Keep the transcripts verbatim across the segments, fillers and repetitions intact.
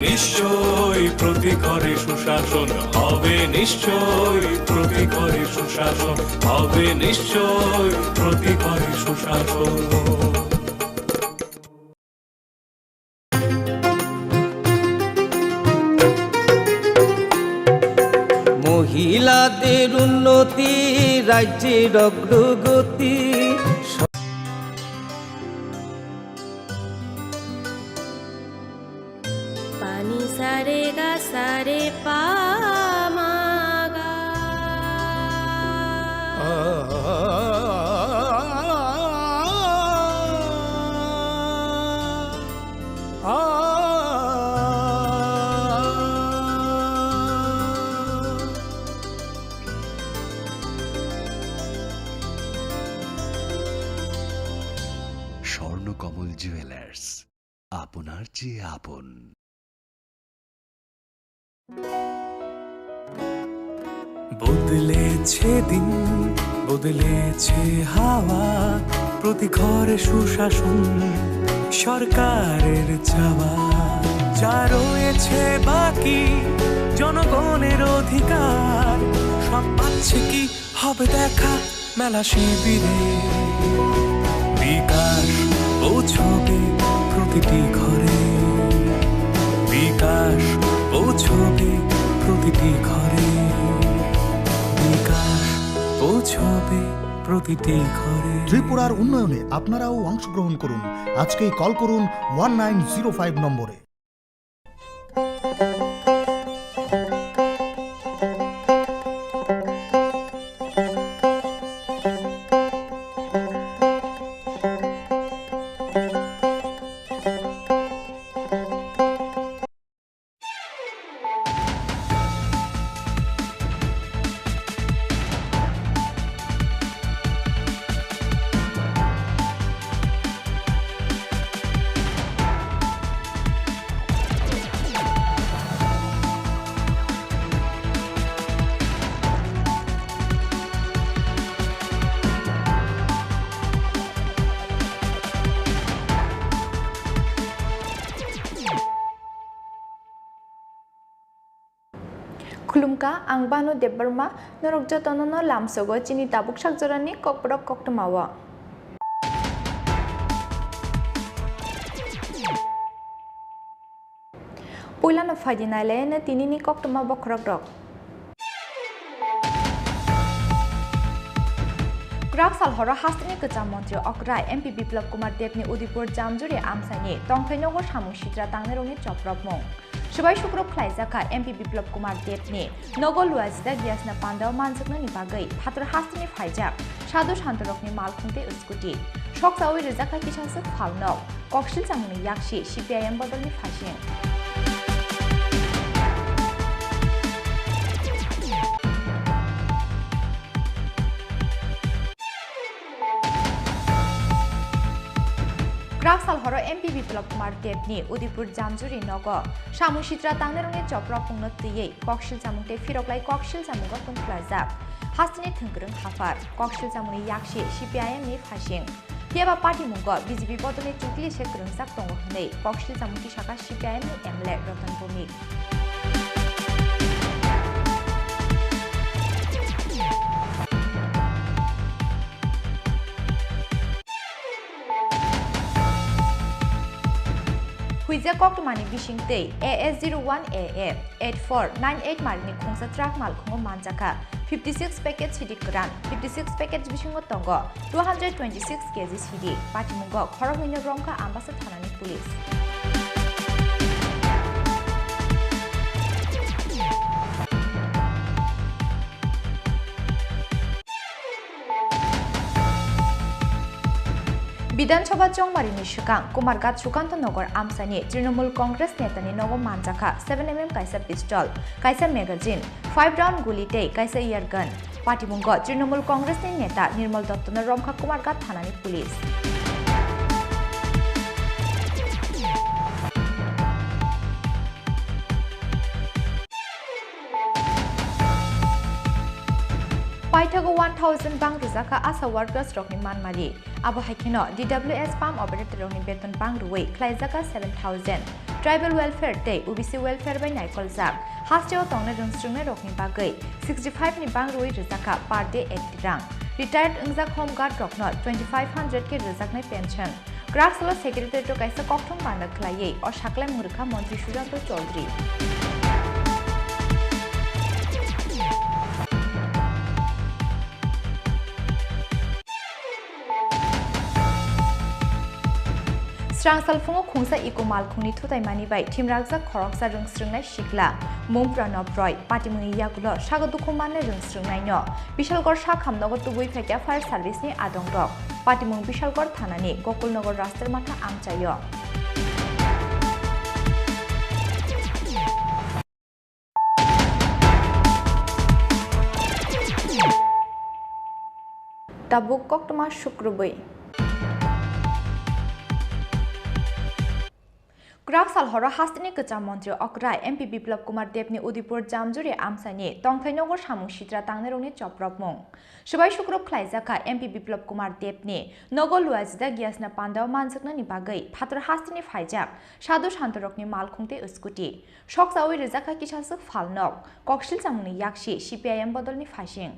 নিশ্চয় প্রতি ঘরে সুশাসন হবে, নিশ্চয় প্রতি ঘরে সুশাসন হবে, নিশ্চয় প্রতি ঘরে সুশাসন। মহিলাদের উন্নতি, রাজ্যের অগ্রগতি। Pani sare ga sare pa ma ga. Swarnakamal jewellers, আপনার চেয়ে আপন। বদলেছে দিন, বদলেছে হাওয়া, প্রতি ঘরে সুশাসন সরকারের চাওয়া। যা রয়েছে বাকি জনগণের অধিকার, সব পাচ্ছে কি হবে দেখা মেলা শিবিরে। বিকাশ পৌঁছবে প্রতিটি ঘরে, বিকাশ পৌঁছবে প্রতিটি ঘরে, বিকাশ পৌঁছবে প্রতিটি ঘরে। ত্রিপুরার উন্নয়নে আপনারাও অংশগ্রহণ করুন। আজকেই কল করুন ওয়ান নাইন জিরো ফাইভ নম্বরে। Khulumkha, ang Banu Debbarma, norok jotono no lamsogo chini tabuk sakjorani kokborok koktwmao. Puilano phaidi nailaino tinini koktwma bokhorokrok. Kwrak sal horo hasteni kwcham montri okra M P Biplab Kumar Debni Udaipur Jamjuri amchaini tongthai nogo samung sitra tangnairokni chopropmung. Swbai sukrub khlaijak kha M P Biplab Kumar Debni nogo luajida giasna pandao manjaknani bagwi phatar hasteni phaijak sadhu santorokni malkhung tei scooty. Sokchaui rijak kha kisaswk phalnok, koksil chamungni yaksi C P I M bodolni phasing. Kwrak sal horo M P Biplab Kumar Debni Udaipur Jamjuri nogo samung sitra tangnairokni chopropmungno twiwi koksil chamung tei phiroklai koksil chamungo tungkhlajak hasteni thwngkwrwng haphar. Koksil chamungni yaksi C P I M ni phasing. Phiya ba patimungo B J P bodolni chukli se kwrwngjak tongo hwnwi koksil chamung tisaka C P I M ni M L A Ratan Bhowmik. Huijak koktwmani bising tei A S zero one A A eight four nine eight marini khungsa truck malkhungo manjakha fifty six packet sidi kwran, fifty six packet bisingo tongo two hundred twenty six K G sidi. Patimungo khoroknwino romkha Ambasa thanani police. Bidhan Sabha chongmarini swkang Kumarghat Sukanto Nagar amchaini Trinamool Congress netani nogo manjakha seven M M kaisa pistol, kaisa magazine, five round guli tei kaisa air gun. Patimungo Trinamool Congress ni neta Nirmal Dotto no romkha Kumarghat thanani police. Paithago one thousand bang rwjakha ASHA workers rokni manmari. Abo hai kheno D W S pump operator rokni beton bang rwui khlaijakha seven thousand. Tribal Welfare tei O B C Welfare bai naikoljak. Hasteo tongnai rwngsrwngnairokni bagwi sixty five ni bang rwui rwjakha per day ekti rang. Retired wngjak home guard rokno twenty five hundred khe rwjaknai pension. Kwrak salo secretariat o kaisa kokthum panda khlaiwi o sakhlaimung rwkha Montri Sujanto Chaudhary. Srang salphungo khungsa eco malkhungni thutaimani bai thimrakjak khoroksa rwngsrwngnai sikla, mung Pranab Roy, patimungni yagulo sago dukhu mannai rwngsrwngnaino Bishalgarh sakham nogo tubui phaikha fire service ni adongrok. Patimung Bishalgarh thanani Gokulnagar Raster Matha amchaio. Tabuk koktwma sukrubwi. Kwrak sal horo hasteni kwcham montri okra M P Biplab Kumar Debni Udaipur Jamjuri amchaini tongthai nogo samung sitra tangnairokni chopropmung. Swbai sukrub khlaijakha M P Biplab Kumar Debni nogo luajijak yasna pandao manjaknani bagwi phatar hasteni phaijak sadhu santorokni malkhung tei scooty. Soksawi rwjakha kisaswk phalnok, koksil chamungni yaksi C P I M bodolni phaising.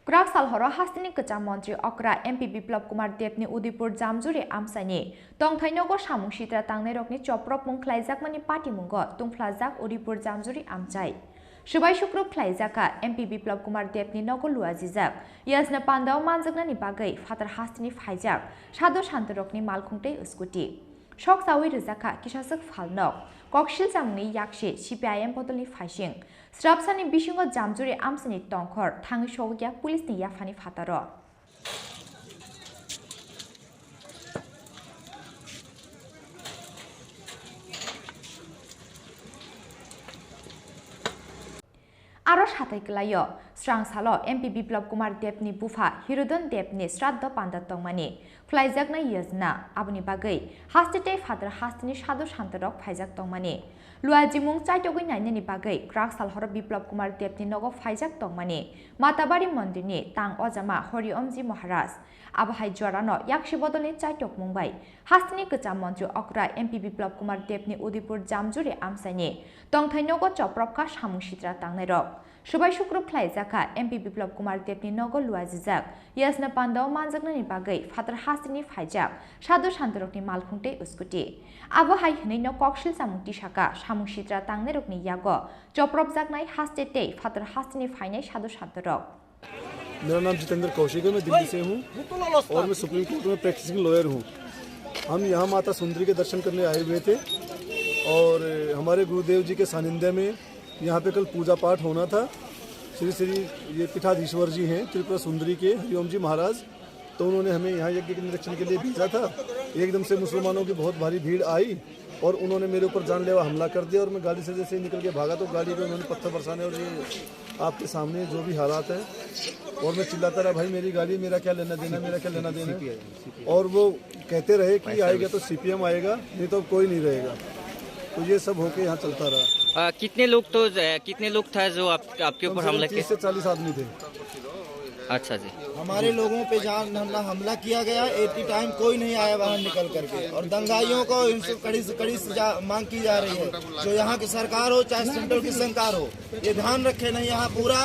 Kwrak sal horo hasteni kwcham montri okra M P Biplab Kumar Debni Udaipur Jamjuri amchaini tongthai nogo samung sitra tangnairokni chopropmung khlaijakmani patimungo tungphlajak Udaipur Jamjuri amchai. Swbai sukrub khlaijakha M P Biplab Kumar Debni nogo luajijak yasna pandao manjaknani bagwi phatar hasteni phaijak sadhu santorokni malkhung tei scooty. Soksawi rwjakha kisaswk phalnok, koksil chamungni yaksi C P I M bodolni phaising. Srapsani bisingo Jamjuri amsini tongkhor thangwi sogokya police ni yaphani phataro. Aro satai kwlaio, srang salo M P Biplab Kumar Debni bupha Hirudon Debni sraddho panda tongmani khlaijaknai yojna, aboni bagwi haste tei phatar hasteni sadhu santorok phaijak tongmani. Luajimung chaitogwi nainani bagwi kwrak sal horo Biplab Kumar Debni nogo phaijak tongmani Matabari mondirni tang ojama Hori Omji Maharaj. Abo hai jorano yaksi bodolni chaitokmung bai hasteni kwcham montri okra M P Biplab Kumar Debni Udaipur Jamjuri amchaini tongthai nogo chopropkha samung sitra tangnairok. Swbai sukrub khlaijakha M P Biplab Kumar Debni nogo luajijak yasna pandao manjaknani bagwi phatar hasteni phaijak sadhu santorokni malkhung tei scooty. Abo hai hwnwino koksil chamung tisaka samung sitra tangnairokni yago chopropjaknai haste tei phatar hasteni phainai sadhu santorok. मेरा नाम जितेंद्र कौशिक है, मैं दिल्ली से हूँ और मैं supreme court में practising lawyer हूँ। हम यहाँ माता सुंदरी के दर्शन करने आए हुए थे और हमारे गुरुदेव जी के सानिध्य में यहाँ पे कल पूजा पाठ होना था। श्री श्री ये पीठाधीश्वर जी हैं त्रिपुरा सुंदरी के हरिओम जी महाराज, तो उन्होंने हमें यहाँ यज्ञ के निरीक्षण के लिए भेजा था। एकदम से मुसलमानों की बहुत भारी भीड़ आई और उन्होंने मेरे ऊपर जानलेवा हमला कर दिया और मैं गाड़ी से जैसे ही निकल के भागा तो गाड़ी पे उन्होंने पत्थर बरसाने और ये आपके सामने जो भी हालात हैं। और मैं चिल्लाता रहा, "भाई मेरी गाड़ी, मेरा क्या लेना देना, मेरा क्या लेना देना है?" और वो कहते रहे कि आएगा तो सीपीएम आएगा, नहीं तो कोई नहीं रहेगा। तो ये सब होके यहाँ चलता रहा। आ, कितने लोग तो, आ, कितने लोग था जो आप, आपके कम ऊपर से कम हमला तीस किया? से चालीस आदमी थे। अच्छा जी। हमारे लोगों पे जान हमला, हमला किया गया। एट दी टाइम कोई नहीं आया बाहर निकल करके, और दंगाइयों को इनसे कड़ी से कड़ी सजा मांग की जा रही है। जो यहाँ की सरकार हो चाहे सेंट्रल की सरकार हो, ये ध्यान रखे, नहीं यहाँ पूरा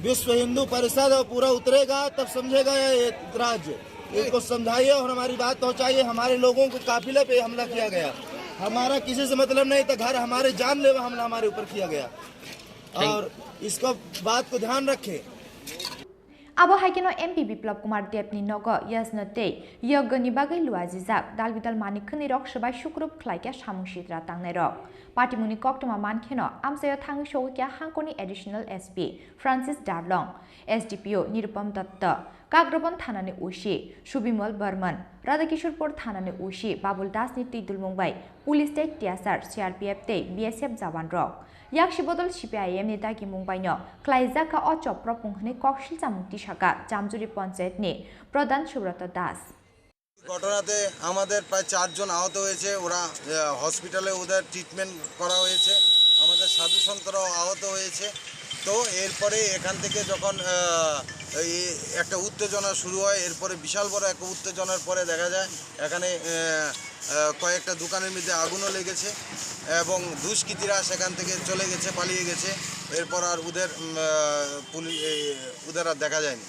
विश्व हिंदू परिषद और पूरा उतरेगा, तब समझेगा ये राज्य। इसको समझाइए और हमारी बात पहुंचाइए। हमारे लोगों को काफिले पे हमला किया गया, हमारा किसी से मतलब नहीं था, घर हमारे जानलेवा हमला हमारे ऊपर किया गया। Thank और इसको बात को ध्यान रखें। Abo hai kheno M P Biplab Kumar Debni nogo yajna tei yogni bagwi luajijak dalbidal manwi khwnwirok swbai sukrub khlaikha samung sitra tangnairok. Patimungni koktwma mankheno amchaio thangwi sogwikha hangkorni Additional S P Francis Darlong, S D P O Nirupam Dutta, Kagrabon thanani O C Subimol Barman, Radhakishorpur thanani O C Babul Dasni twi dulmung bai police tei T S R, C R P F tei B S F jawanrok. Yaksi bodol C P I M ni dagimung baino khlaijakha o chopropmung hwnwi koksil chamung tisakha Jamjuri Panchayat ni Pradhan Subrata Das. ঘটনাতে আমাদের প্রায় চারজন আহত হয়েছে, ওরা, আহ, হসপিটালে ওদের ট্রিটমেন্ট করা হয়েছে। আমাদের সাধু সন্তরাও আহত হয়েছে। তো এরপরে এখান থেকে যখন আহ, এই একটা উত্তেজনা শুরু হয়, এরপরে বিশাল বড় একটা উত্তেজনার পরে দেখা যায় এখানে আহ, আহ, কয়েকটা দোকানের মধ্যে আগুনও লেগেছে এবং দুষ্কৃতীরা সেখান থেকে চলে গেছে, পালিয়ে গেছে। এরপর আর ওদের উম, আহ, পুলি- এই, ওদের আর দেখা যায়নি।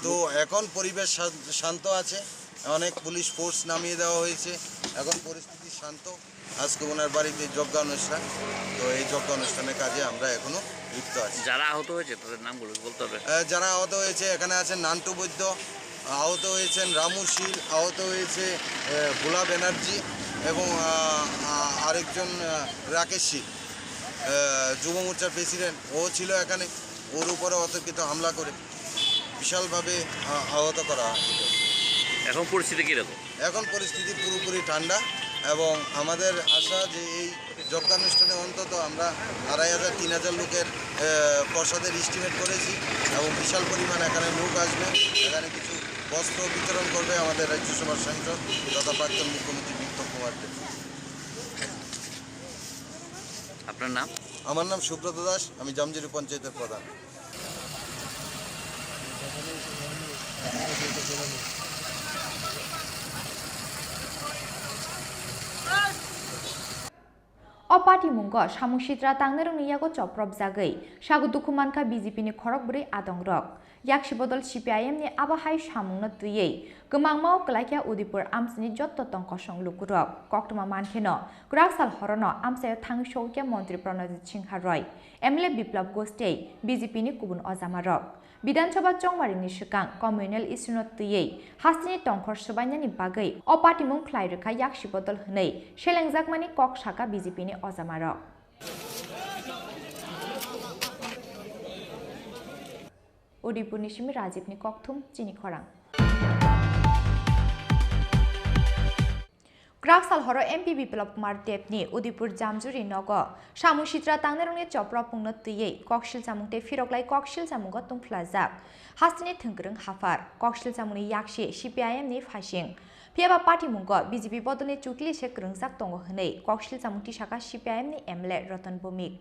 তো এখন পরিবেশ শা- শান্ত আছে, অনেক পুলিশ ফোর্স নামিয়ে দেওয়া হয়েছে, এখন পরিস্থিতি শান্ত। আজকে ওনার বাড়িতে যজ্ঞানুষ্ঠান, তো এই যজ্ঞানুষ্ঠানের কাজে আমরা এখনো লিপ্ত আছি। যারা আহত হয়েছে তাদের নামগুলো বলতে হবে। আহ, যারা আহত হয়েছে এখানে আছেন নান্টু বৈদ্য, আহত হয়েছেন রামু শীল, আহত হয়েছে আহ, ভোলা ব্যানার্জি এবং আহ, আহ, আরেকজন আহ, রাকেশ শীল, আহ, যুব মোর্চার প্রেসিডেন্ট, ও ছিল এখানে। ওর উপরে অতর্কিত হামলা করে বিশালভাবে আহ, আহত করা হয়। এখন পরিস্থিতি কিরকম? এখন পরিস্থিতি পুরোপুরি ঠান্ডা এবং আমাদের আশা যে এই যজ্ঞানুষ্ঠানে অন্তত আমরা আড়াই হাজার তিন হাজার লোকের আহ, প্রসাদের এস্টিমেট করেছি এবং বিশাল পরিমাণ এখানে লোক আসবে। এখানে কিছু বস্ত্র বিতরণ করবে আমাদের রাজ্যসভার সাংসদ তথা প্রাক্তন মুখ্যমন্ত্রী বিপ্লব কুমার দেব। আপনার নাম? আমার নাম সুব্রত দাস, আমি জামজুরি পঞ্চায়েতের প্রধান। O patimungo samung sitra tangnairokni yago chopropjagwi sago dukhu mankha B J P ni khorokbrwi adongrok. Yaksi bodol C P I M ni abo hai samungno twiwi kwmangmao kwlaikha Udaipur amchaini jotto tongkosong lukurok. Koktwma mankheno kwraksal horono amchaio thangwi sogwikha Montri Pranojit Singha Roy, M L A Biplab Ghosh tei B J P ni kubun ojamarok. Bidhan Sabha chongmarini swkang communal issue no twiwi hasteni tongkhor swbainani bagwi o patimung khlai rwkha yaksi bodol hwnwi selengjakmani kok sakha B J P ni ojamarok. Udaipurni simi Rajibni kokthum chini khorang. Kwraksal horo M P Biplab Kumar Debni Udaipur Jamjuri nogo samung sitra tangnairokni chopropungno twiwi koksil chamung tei phiroklai koksil chamungo tungphlajak. Hasteni thwngkwrwng haphar koksil chamungni yaksi C P I M ni phaising. Phiyaba patimungo B J P bodolni chukli se kwrwngjak tongo hwnwi koksil chamung tisakha C P I M ni M L A Ratan Bhowmik.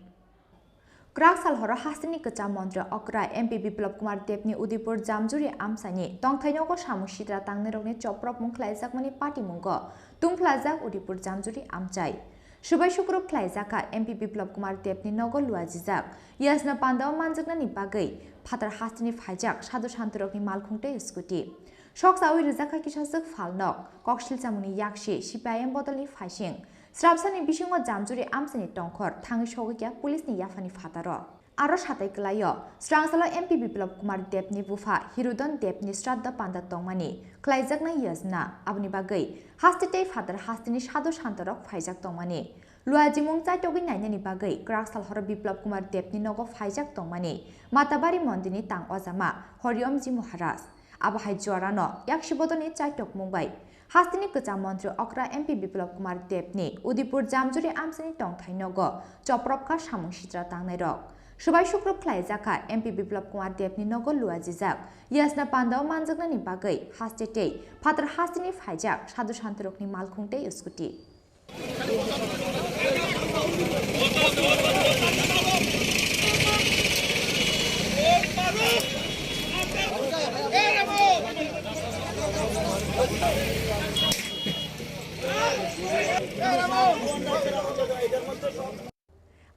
Kwraksal horo hasteni kwcham montri okra M P Biplab Kumar Debni Udaipur Jamjuri amchaini tongthai nogo samung sitra tangnairokni chopropmung khlaijakmani patimungo tungphlajak Udaipur Jamjuri amchai. Subai sukrub khlaijakha M P Biplab Kumar Debni nogo luajijak yasna pandao manjaknani bagwi phatar hasteni phaijak sadhu santurokni malkhung tei scooty. Soksawi rwjakha kisaswk phalnok, koksil chamungni yaksi, C P I M bodolni phaising. Srapsani bisingo Jamjuri amchaini tongkhor thangwi sogwikha police ni yaphani phataro. Aro satai kwlaio, swrangsalo M P Biplab Kumar Debni bupha Hirudon Debni sraddha panda tongmani khlaijaknai yajna. Aboni bagwi haste tei phatar hasteni sadhu santorok phaijak tongmani. Luajimung chaitogwi nainani bagwi kwraksal horo Biplab Kumar Debni nogo phaijak tongmani Matabari mondirni tang ojama Horiomji Maharaj. Abo hai jorano yaksi bodolni chaitokmung bai hasteni kwcham montri okra M P Biplab Kumar Debni Udaipur Jamjuri amchaini tongthai nogo chopropkha samung sitra tangnairok. Subai sukrub khlaijakha M P Biplab Kumar Debni nogo luajijak yasna pandao manjaknani bagwi haste tei phatar hasteni phaijak sadhu santurokni malkhung tei scooty.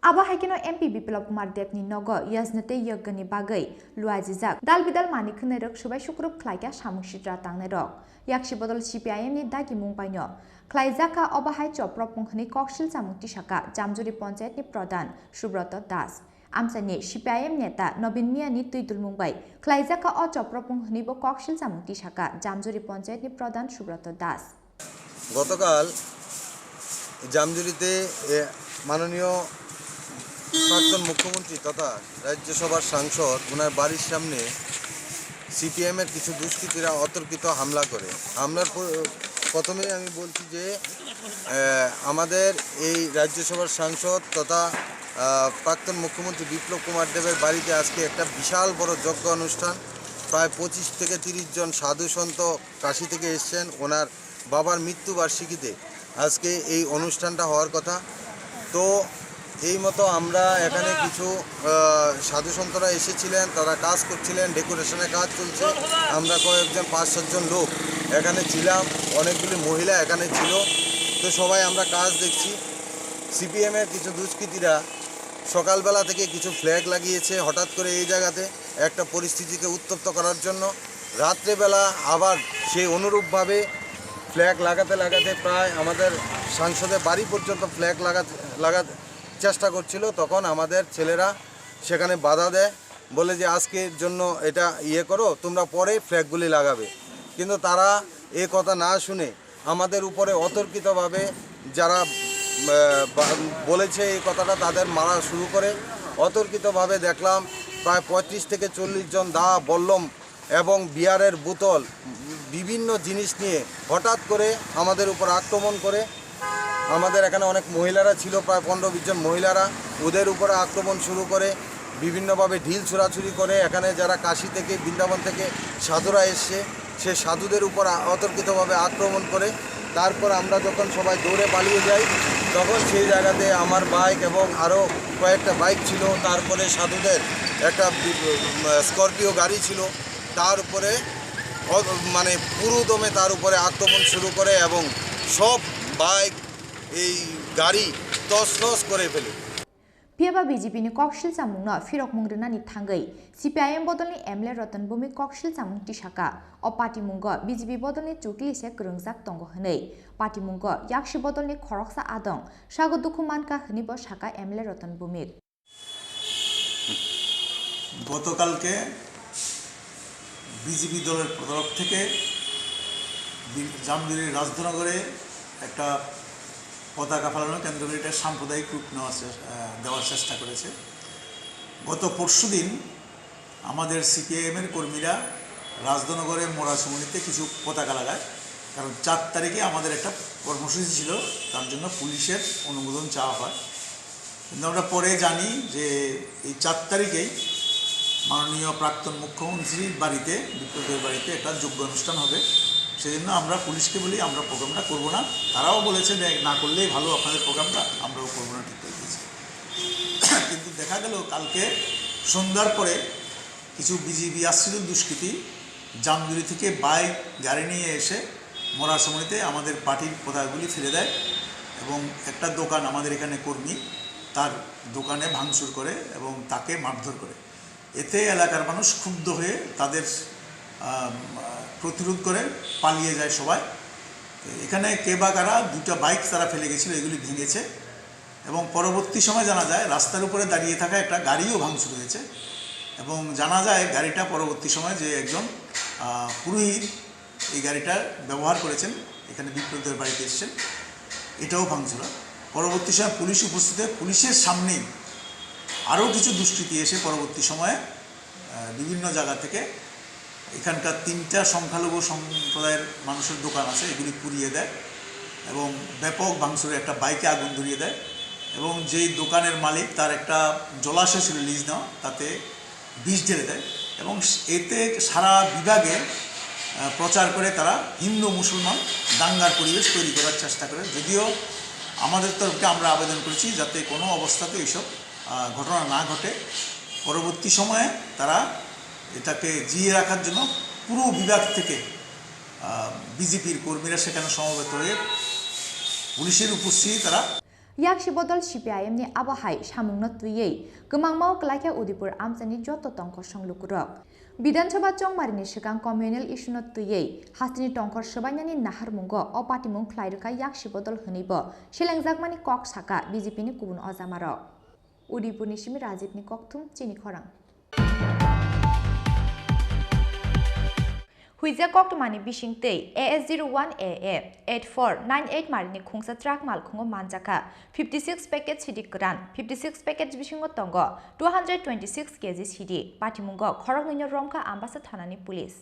Abo hai kheno M P Biplab Kumar Debni nogo yajna tei yagani bagwi luajijak dal bidal manwi khwnairok subai sukrub khlaikha samung sitra tangnairok. Yaksi bodol C P I M ni dagimung baino khlaijakha obo hai chopropmung hwnwi koksil chamung tisakha Jamjuri Panchayat ni Pradhan Subroto Das. Amchaini C P I M neta Nobin Miyani twi dulmung bai khlaijakha o chopropmung hwnwibo koksil chamung tisakha Jamjuri Panchayat ni Pradhan Subroto Das. গতকাল জামজুরিতে এ, মাননীয় প্রাক্তন মুখ্যমন্ত্রী তথা রাজ্যসভার সাংসদ ওনার বাড়ির সামনে সিপিএমের কিছু দুষ্কৃতীরা অতর্কিত হামলা করে। হামলার প-, প্রথমেই আমি বলছি যে, এ, আমাদের এই রাজ্যসভার সাংসদ তথা, আহ, প্রাক্তন মুখ্যমন্ত্রী বিপ্লব কুমার দেবের বাড়িতে আজকে একটা বিশাল বড় যজ্ঞ অনুষ্ঠান, প্রায় পঁচিশ থেকে তিরিশ জন সাধু সন্ত কাশি থেকে এসছেন। ওনার বাবার মৃত্যুবার্ষিকীতে আজকে এই অনুষ্ঠানটা হওয়ার কথা। তো এই মতো আমরা এখানে কিছু আহ, সাধু সন্তরা এসেছিলেন, তারা কাজ করছিলেন, ডেকোরেশনের কাজ চলছে। আমরা কয়েকজন, পাঁচ সাতজন লোক এখানে ছিলাম, অনেকগুলি মহিলা এখানে ছিল। তো সবাই আমরা কাজ দেখছি। সিপিএমের কিছু দুষ্কৃতীরা সকালবেলা থেকে কিছু ফ্ল্যাগ লাগিয়েছে, হঠাৎ করে এই জায়গাতে একটা পরিস্থিতিকে উত্তপ্ত করার জন্য। রাত্রেবেলা আবার সেই অনুরূপভাবে ফ্ল্যাগ লাগাতে লাগাতে প্রায় আমাদের সাংসদের বাড়ি পর্যন্ত ফ্ল্যাগ লাগাতে লাগাতে চেষ্টা করছিল। তখন আমাদের ছেলেরা সেখানে বাধা দেয়, বলে যে, "আজকের জন্য এটা ইয়ে করো, তোমরা পরে ফ্ল্যাগগুলি লাগাবে।" কিন্তু তারা এ কথা না শুনে আমাদের উপরে অতর্কিতভাবে যারা, আহ, বা-, বলেছে এই কথাটা, তাদের মারা শুরু করে। অতর্কিতভাবে দেখলাম প্রায় পঁয়ত্রিশ থেকে চল্লিশ জন দা, বল্লম এবং বিয়ারের বোতল, বিভিন্ন জিনিস নিয়ে হঠাৎ করে আমাদের উপর আক্রমণ করে। আমাদের এখানে অনেক মহিলারা ছিল, প্রায় পনেরো বিশ জন মহিলারা, ওদের উপরে আক্রমণ শুরু করে, বিভিন্নভাবে ঢিল ছোড়াছুড়ি করে। এখানে যারা কাশী থেকে, বৃন্দাবন থেকে সাধুরা এসছে, সে সাধুদের উপর আ-, অতর্কিতভাবে আক্রমণ করে। তারপর আমরা যখন সবাই দৌড়ে পালিয়ে যাই, তখন সেই জায়গাতে আমার বাইক এবং আরও কয়েকটা বাইক ছিল, তারপরে সাধুদের একটা বি-, উম, স্করপিও গাড়ি ছিল, তার উপরে অ-, মানে পুরো দমে তার উপরে আক্রমণ শুরু করে এবং সব বাইক, এই গাড়ি তছনছ করে ফেলে। Phiya ba B J P ni kok silchamungno phirokmung rwnani thangwi C P I M bodolni M L A Roton Bhowmik kok silchamung tisaka. O patimungo B J P bodolni chukli se kwrwngjak tongo hwnwi. Patimungo yaksi bodolni khoroksa adong sago dukhu mankha hwnwi bo saka M L A Roton Bhowmik. গতকালকে বিজেপি দলের তরফ থেকে বি-, জামজুড়ির রাজধনগরে একটা পতাকা ফালানো কেন্দ্র করে এটা সাম্প্রদায়িক রূপ নেওয়ার চে-, আহ, দেওয়ার চেষ্টা করেছে। গত পরশুদিন আমাদের সিপিআইএমের কর্মীরা রাজধনগরে মোড়া সুমনিতে কিছু পতাকা লাগায়, কারণ চার তারিখে আমাদের একটা কর্মসূচি ছিল, তার জন্য পুলিশের অনুমোদন চাওয়া হয়। কিন্তু আমরা পরে জানি যে এই চার তারিখেই মাননীয় প্রাক্তন মুখ্যমন্ত্রীর বাড়িতে, বিপ্লব দেবের বাড়িতে একটা যোগ্য অনুষ্ঠান হবে। সেই জন্য আমরা পুলিশকে বলি, "আমরা প্রোগ্রামটা করবো না।" তারাও বলেছে যে, "না করলেই ভালো, আপনাদের প্রোগ্রামটা, আমরাও করবো না, ঠিক করে দিয়েছি।" কিন্তু দেখা গেল কালকে সন্ধ্যার পরে কিছু বিজেপি আশ্রিত দুষ্কৃতী জামজুড়ি থেকে বাইক, গাড়ি নিয়ে এসে মোড়াসুমনিতে আমাদের পার্টির পতাকাগুলি ফেলে দেয় এবং একটা দোকান, আমাদের এখানে কর্মী, তার দোকানে ভাঙচুর করে এবং তাকে মারধর করে। এতে এলাকার মানুষ ক্ষুব্ধ হয়ে তাদের, আহ, প্রতিরোধ করে পালিয়ে যায় সবাই। এখানে কে বা কারা দুটা বাইক তারা ফেলে গেছিল, এগুলি ভেঙেছে এবং পরবর্তী সময় জানা যায় রাস্তার উপরে দাঁড়িয়ে থাকা একটা গাড়িও ভাঙচুর হয়েছে এবং জানা যায় গাড়িটা পরবর্তী সময় যে একজন, আহ, পুরোহিত এই গাড়িটা ব্যবহার করেছেন, এখানে বিপ্লবদের বাড়িতে এসেছেন, এটাও ভাঙচুর হয়। পরবর্তী সময় পুলিশ উপস্থিত হয়ে পুলিশের সামনেই আরও কিছু দুষ্কৃতী এসে পরবর্তী সময়ে, আহ, বিভিন্ন জায়গা থেকে এখানকার তিনটা সংখ্যালঘু সম্প্রদায়ের মানুষের দোকান আছে, এগুলি পুড়িয়ে দেয় এবং ব্যাপক ভাঙচুরে একটা বাইকে আগুন ধরিয়ে দেয় এবং যেই দোকানের মালিক, তার একটা জলাশয় ছিল লিজ নেওয়া, তাতে বিষ ঢেলে দেয় এবং এতে সারা বিভাগে, আহ, প্রচার করে তারা হিন্দু মুসলমান দাঙ্গার পরিবেশ তৈরি করার চেষ্টা করে। যদিও আমাদের তরফ থেকে আমরা আবেদন করেছি যাতে কোনো অবস্থাতে এইসব, আহ, ঘটনা না ঘটে। পরবর্তী সময়ে তারা এটাকে জিয়ে রাখার জন্য পুরো বিভাগ থেকে, আহ, বিজেপির কর্মীরা সেখানে সমবেত হয়ে পুলিশের উপস্থিতি তারা Yaksi bodol C P I M ni abo hai samungno twiwi kwmangmao kwlaikha Udaipur amchaini joto tongkosong lukurok. Bidhan Sabha chongmarini swkang communal issue no twiwi hasteni tongkhor swbainani naharmungo o patimung khlai rwkha yaksi bodol hwnwibo selengjakmani kok saka B J P ni kubun ojamarok. Udaipurni simi Rajibni kokthum chini khorang. Huijak koktwmani bisingtwi A S zero one A A eight four nine eight marini khungsa truck malkhungo manjakha fifty six packet sidi kwran, fifty six packet bisingo tongo two hundred twenty six K G sidi. Patimungo khoroknwino romkha Ambasa thanani police.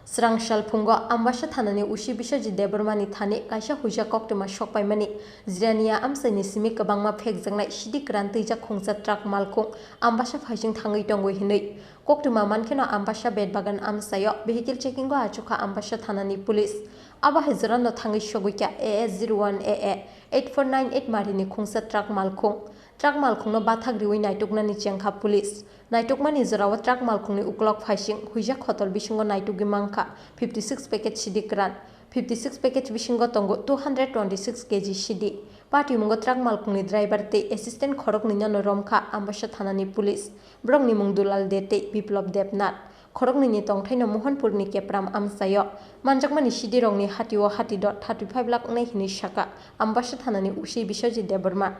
Srang sal phungo Ambasa thanani O C Biswajit Debbarmani thani kaisa huijak koktwma sokpaimani. Jirania amchaini simi kwbangma phekjaknai sidi kwran twijak khungsa truck malkhung Ambasa phaising thangwi tongwi hwnwi. Koktwma mankheno Ambasa Betbagan amchaio vehicle checking o achukha Ambasa thanani police. Abo hai jorano thangwi sogwikha A S zero one A A eight four nine eight marini khungsa truck malkhung. Truck malkhungno bathak riwi naituknani chengkha police. Naitukmani jorao truck malkhungni uklok phaising huijak khotol bisingo naitugwi mankha fifty six packet sidi kwran, fifty six packet bisingo tongo two hundred twenty six kg sidi. Patimungo truck malkhungni driver tei assistant khoroknwino romkha Ambasa thanani police. Borokni mung Dulal De tei Biplop Debnath. Khoroknwini tongthaino Mohanpurni Kepram amchaio manjakmani sidirokni hatio hati dot thirty five lakh wngnai hinwi sakha Ambasa thanani O C Biswajit Debbarma.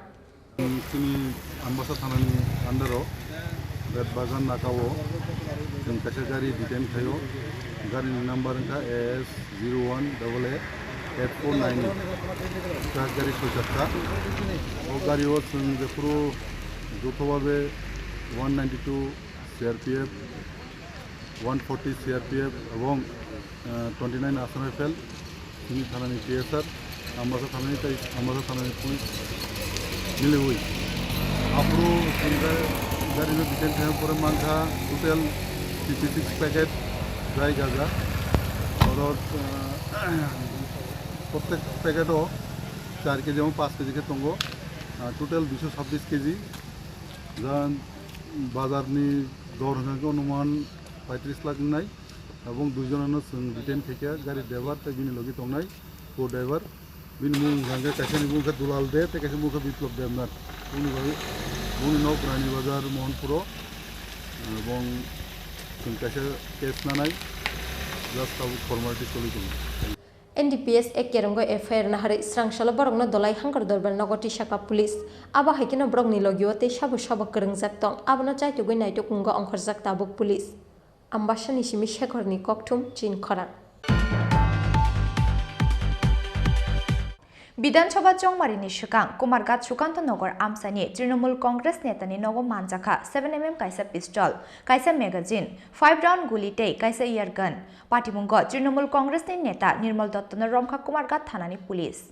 Chini Ambasa thanani under-o Betbagan nakao chwng kaisa gari detain khaio. Garini number wngkha A S zero one double eight eight four nine eight. Truck gari soi chakka. O gario chwng jephuru jothobabe one ninety two C R P F, one forty C R P F ebong, eh, twenty nine Assam Rifle, chini thanani T S R, Ambasa thanani tei Ambasa thanani police miliwi. Aphuru chini gari, gari no detain khaina pore mankha total fifty six packet dry gaja. Oro, eh, protek packet o char kg ebong panch kg khe tongo. Ah, total duiso sabbish kg. Jang bazar ni dor hwnkhe onuman paitris lakh wngnai. Abong dui jonano chwng detain khaikha, gari driver tei bini logi tongnai co-driver. Bini mung hwnkhe kaisani mung khe Dulal De tei kaisa mung khe Biplop Debnath. Boni bagwi boni nok Rani Bazar Mohanpuro. Abong chwng kaisa case nanai, just tabuk formality choli tongo. N D P S A Kerongoi F I R naharwi srangsalo borokno Dolai Hangkor Dorbar nogo tisakha police. Abo hai kheno borokni logio tei sabo sabo kwrwngjak tong, abono chaitugwi naituk mungo ongkhorjak tabuk police. Ambasani simi Shekhorni kokthum chin khorang. Bidhan Sabha chongmarini swkang Kumarghat Sukanto Nagar amchaini Trinamool Congress netani nogo manjakha seven M M kaisa pistol, kaisa magazine, five round guli tei kaisa air gun. Patimungo Trinamool Congress ni neta Nirmal Dotto no romkha Kumarghat thanani police.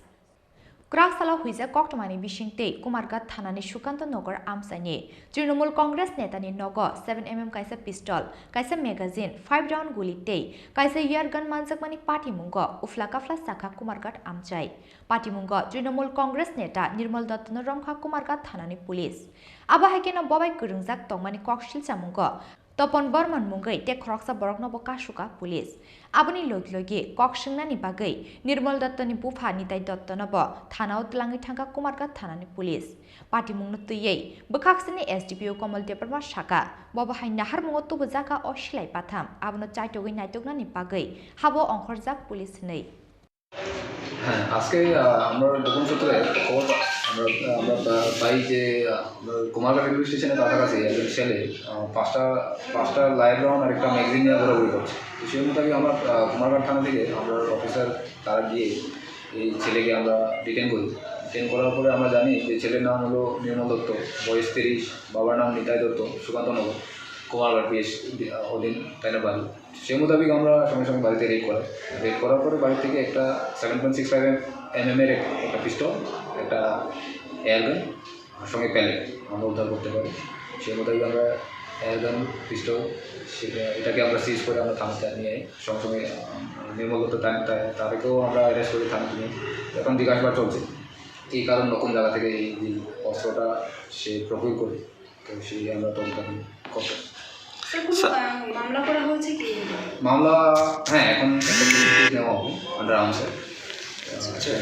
Kwrak salo huijak koktwmani bising tei Kumarghat thanani Sukanto Nagar amchaini Trinamool Congress netani nogo seven M M kaisa pistol, kaisa magazine, five round guli tei kaisa air gun manjakmani patimungo uphla kaphla sakha Kumarghat amchai. Patimungo Trinamool Congress neta Nirmal Dotto no romkha Kumarghat thanani police. Abo hai kheno bobai kwrwngjak tongmani kok silchamungo Topon Borman mungwi tei khoroksa borokno bo kasuka police. Aboni logi logi kok swngnani bagwi Nirmal Dotto ni bupha Nitai Dotto no bo thana o twlangwi thangkha Kumarghat thanani police. Patimung no twiwi bwkhaksini S D P O Komol Debbarma saka, bo bo hai naharmungo tubujakha o silai patham, abono chaitugwi naituknani bagwi habo ongkhorjak police hinwi. হ্যাঁ, আজকে, আহ, আমরা গোপন সূত্রে একটা খবর পা-, আমরা, আমরা পা-, পাই যে, আহ, আমরা কুমারঘাট রেলওয়ে স্টেশনের কাছাকাছি একজন ছেলে, আহ, পাঁচটা, পাঁচটা লাইভ রাউন্ড আর একটা ম্যাগাজিন নিয়ে ঘোরাঘুরি করছে। তো সেই মোতাবেক আমরা, আহ, কুমারঘাট থানা থেকে আমরা অফিসার তারা গিয়ে এই ছেলেকে আমরা ডিটেইন করি। ডিটেইন করার পরে আমরা জানি যে ছেলের নাম হলো নির্মল দত্ত, বয়স তিরিশ, বাবার নাম নিতাই দত্ত, সুকান্তনগর, কুমারঘাট পিএস অধীন, তাই না বাড়ি। সেই মোতাবেক আমরা সঙ্গে সঙ্গে বাড়িতে রেড করি। রেড করার পরে বাড়ি থেকে একটা seven point six five MM এর এক-, একটা পিস্তল, একটা এয়ার গান, আর সঙ্গে প্যালেট আমরা উদ্ধার করতে পারি। সেই মোতাবেক আমরা এয়ার গান, পিস্তল, সেটা, এটাকে আমরা সিজ করে আমরা থানাতে নিয়ে সঙ্গে সঙ্গে, আহ, নির্মল দত্ত তা-, তা-, তাদেরকেও আমরা অ্যারেস্ট করি থানাতে নিয়ে। এখন জিজ্ঞাসাবাদ চলছে, কী কারণ, কোন জায়গা থেকে এই, এই অস্ত্রটা সে প্রকিউর করে। তো সেই আমরা তদন্ত করতেছি। স্যার, কোনো, স্যার, আহ, মামলা করা হয়েছে কি? মামলা, হ্যাঁ, এখন একটা কেস নেওয়া হবে আন্ডার আর্মসে। আচ্ছা।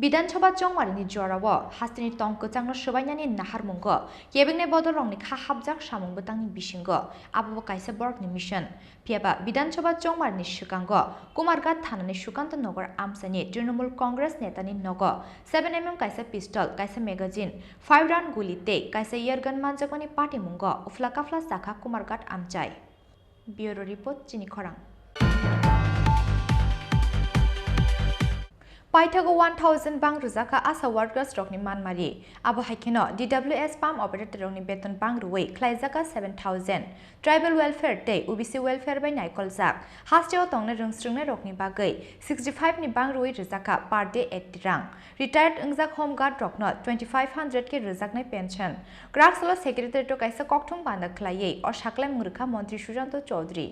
Bidhan Sabha chongmarini jorao hasteni tong kwchangno swbainani naharmungo kebengni bodolrokni kha hapjak samung bwtangni bisingo, abobo kaisa borokni mission. Phiyaba Bidhan Sabha chongmarini swkango Kumarghat thanani Sukanto Nagar amchaini Trinamool Congress netani nogo seven M M kaisa pistol, kaisa magazine, five round guli tei kaisa air gun manjakmani patimungo uphla kaphla sakha Kumarghat amchai. Bureau Report, Chini Khorang. Paithago one thousand bang rwjakha ASHA workers rokni manmari. Abo hai kheno D W S pump operator rokni beton bang rwui khlaijakha seven thousand. Tribal welfare tei O B C welfare bai naikoljak hasteo tongnai rwngsrwngnairokni bagwi sixty five ni bang rwui rwjakha per day eighty rang. Retired wngjak home guard rokno twenty five hundred khe rwjaknai pension. Kwrak salo secretariat o kaisa kokthum panda khlaiwi o sakhlai mwrwkha Montri Sujanto Chaudhary.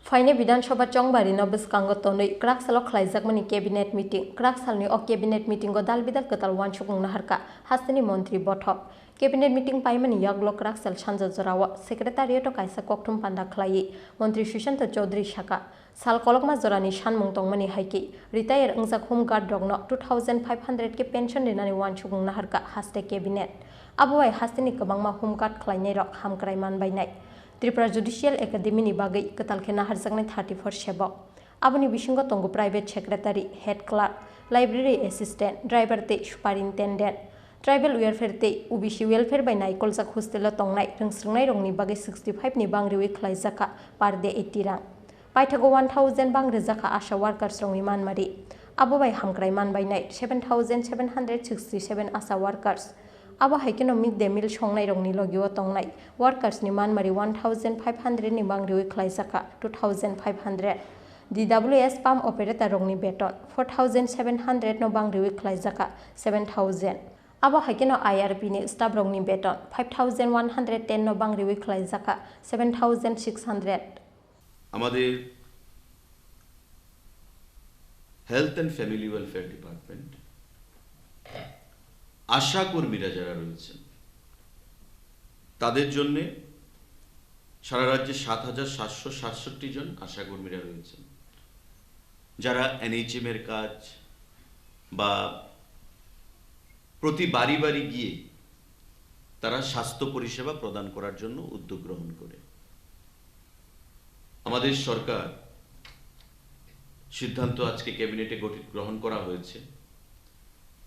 Phainai Bidhan Sabha chongbarino bwskango tonwi kwraksalo khlaijakmani cabinet meeting. Kwraksalni o cabinet meetingo dal bidal kwtal uansukmung naharkha hasteni montri bothop. Cabinet meeting paimani yagulo kwraksal sanja jorao secretariat-o kaisa kokthum panda khlaiwi montri Sushanta Chowdhury sakha, sal kolokma jorani sanmung tongmani hai khe retire wngjak home guard rokno two thousand five hundred khe pension rinani uansukmung naharkha haste cabinet. Abo bai hasteni kwbangma home guard khlainairok hamkrai manbainai. Tripura Judicial Academy ni bagwi kwtal khe naharjaknai thirty-four sebok. Aboni bisingo tongo private secretary, head clerk, library assistant, driver tei superintendent. Tribal welfare tei O B C welfare bai naikoljak hostel o tongnai rwngsrwngnairokni bagwi sixty-five ni bangriwi khlaijakha per day eighty rang. Paithago one thousand bang rwjakha ASHA workers rokni manmari. Abo bai hamkrai manbainai seven thousand seven hundred sixty-seven ASHA workers. Abo hai kheno mid day meal songnairokni logio tongnai workers ni manmari one thousand five hundred ni bangriwi khlaijakha two thousand five hundred. D W S pump operator rokni beton four thousand seven hundred no bangriwi khlaijakha seven thousand. Abo hai kheno I R P ni staff rokni beton five thousand one hundred ten no bangriwi khlaijakha seven thousand six hundred. আমাদের health and family welfare department, ASHA কর্মীরা যারা রয়েছেন, তাদের জন্যে সারা রাজ্যে সাত হাজার সাতশো সাতষট্টি জন আশা কর্মীরা রয়েছেন, যারা এনএইচএম এর কাজ বা প্রতি বাড়ি বাড়ি গিয়ে তারা স্বাস্থ্য পরিষেবা প্রদান করার জন্য উদ্যোগ গ্রহণ করে। আমাদের সরকার সিদ্ধান্ত আজকে ক্যাবিনেটে গঠি-, গ্রহণ করা হয়েছে